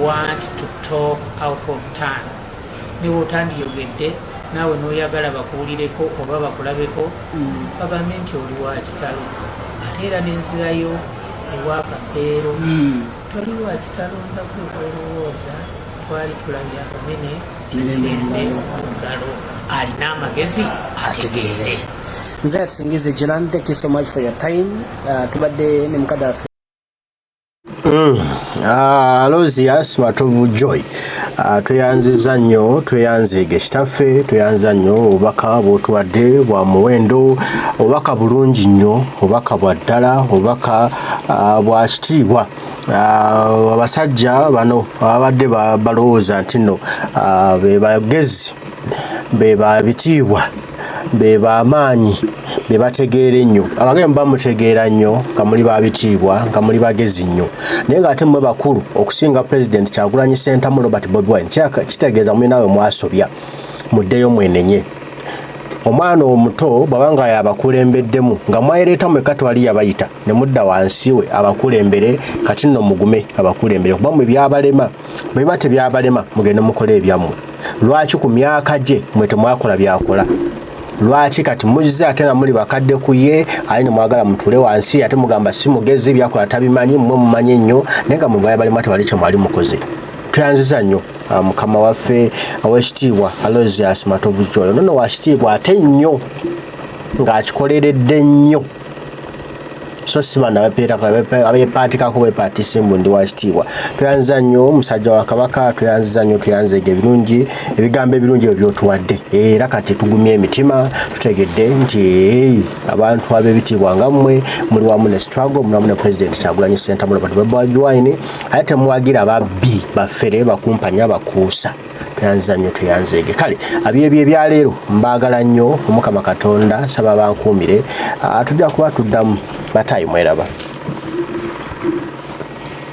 want to talk out of turn. Ne bwotandiyogedde naawe n'oyagala bakuwulireko oba bakulabeko, bagambe nti oli wa kitalo. Ate era n'enzirayo ewa Kafeero, toli wa kitalo nga gwe bwolowooza. Twali tulabye abanene emirembe mu ngalo. Alina amagezi ategeere. Nze Asingize Jiran, thank you so much for your time. Tubadde ne mukadde waffe. Aloysius Matovu Joy, tweyanziza nnyo, tweyanzeege kitaffe, tweyanza nnyo obubaka bw'otuwadde bwa muwendo, obubaka bulungi nnyo, obubaka bwa ddala, obubaka bwa kitiibwa. Abasajja bano ababadde balowooza nti nno be bagezi, be babitiibwa, be bamaanyi, be bategeera ennyo, abagezi muba mutegeera nnyo nga muli babitiibwa, nga muli bagezi nnyo, naye ng'ate mmwe bakulu okusinga President Kyagulanyi Ssentamu Robert Bobi Wine, kitegeeza mulinawe mwasobya. Muddeyo mwenenye. Omwana omuto bw'aba nga yabakulembeddemu, nga mwayereeta mwekka, twali yabayita ne mudda wansi we abakulembere. Kati nno mugume abakulembere, kuba mwe byabalema. Bwe biba tebyabalema, mugende mukole ebyammwe. Lwaki ku myaka gye mwe temwakola byakola? Lwaki kati muzze ate nga muli bakadde ku ye, aye ne mwagala mutuule wansi, ate mugamba si mugezi, byakola tabimanyi, mmwe mumanyi ennyo, naye nga mwe balimu ate bali kyemwali mukoze? Tweyanziza nnyo mukama waffe owekitiibwa Aloysius Matovu Joy. Ono nno wa kitiibwa ate nnyo ng'akikoleredde nnyo, so si bano abeepaatikako bwepaatisi mbu ndi wa kitiibwa. Tweyanziza nnyo musajja wa Kabaka, tweyanziza nnyo, tweyanzeega ebirungi, ebigambo ebirungi ebyo byotuwadde. Era kati tugumye emitima, tutegedde nti hey, abantu ab'ebitiibwa nga mmwe muli wamu ne struggle, muli wamu ne President Kyagulanyi Ssentamu Robert Bobi Wine, ate temuwagira babbi, bafere, bakumpanya, bakuusa. Tweyanziza nnyo, tweyanzeege. Kale abyebyo ebyaleero, mbaagala nnyo. Omukama Katonda saba bankuumire. Tujja kuba tuddamu batayi. Mweraba.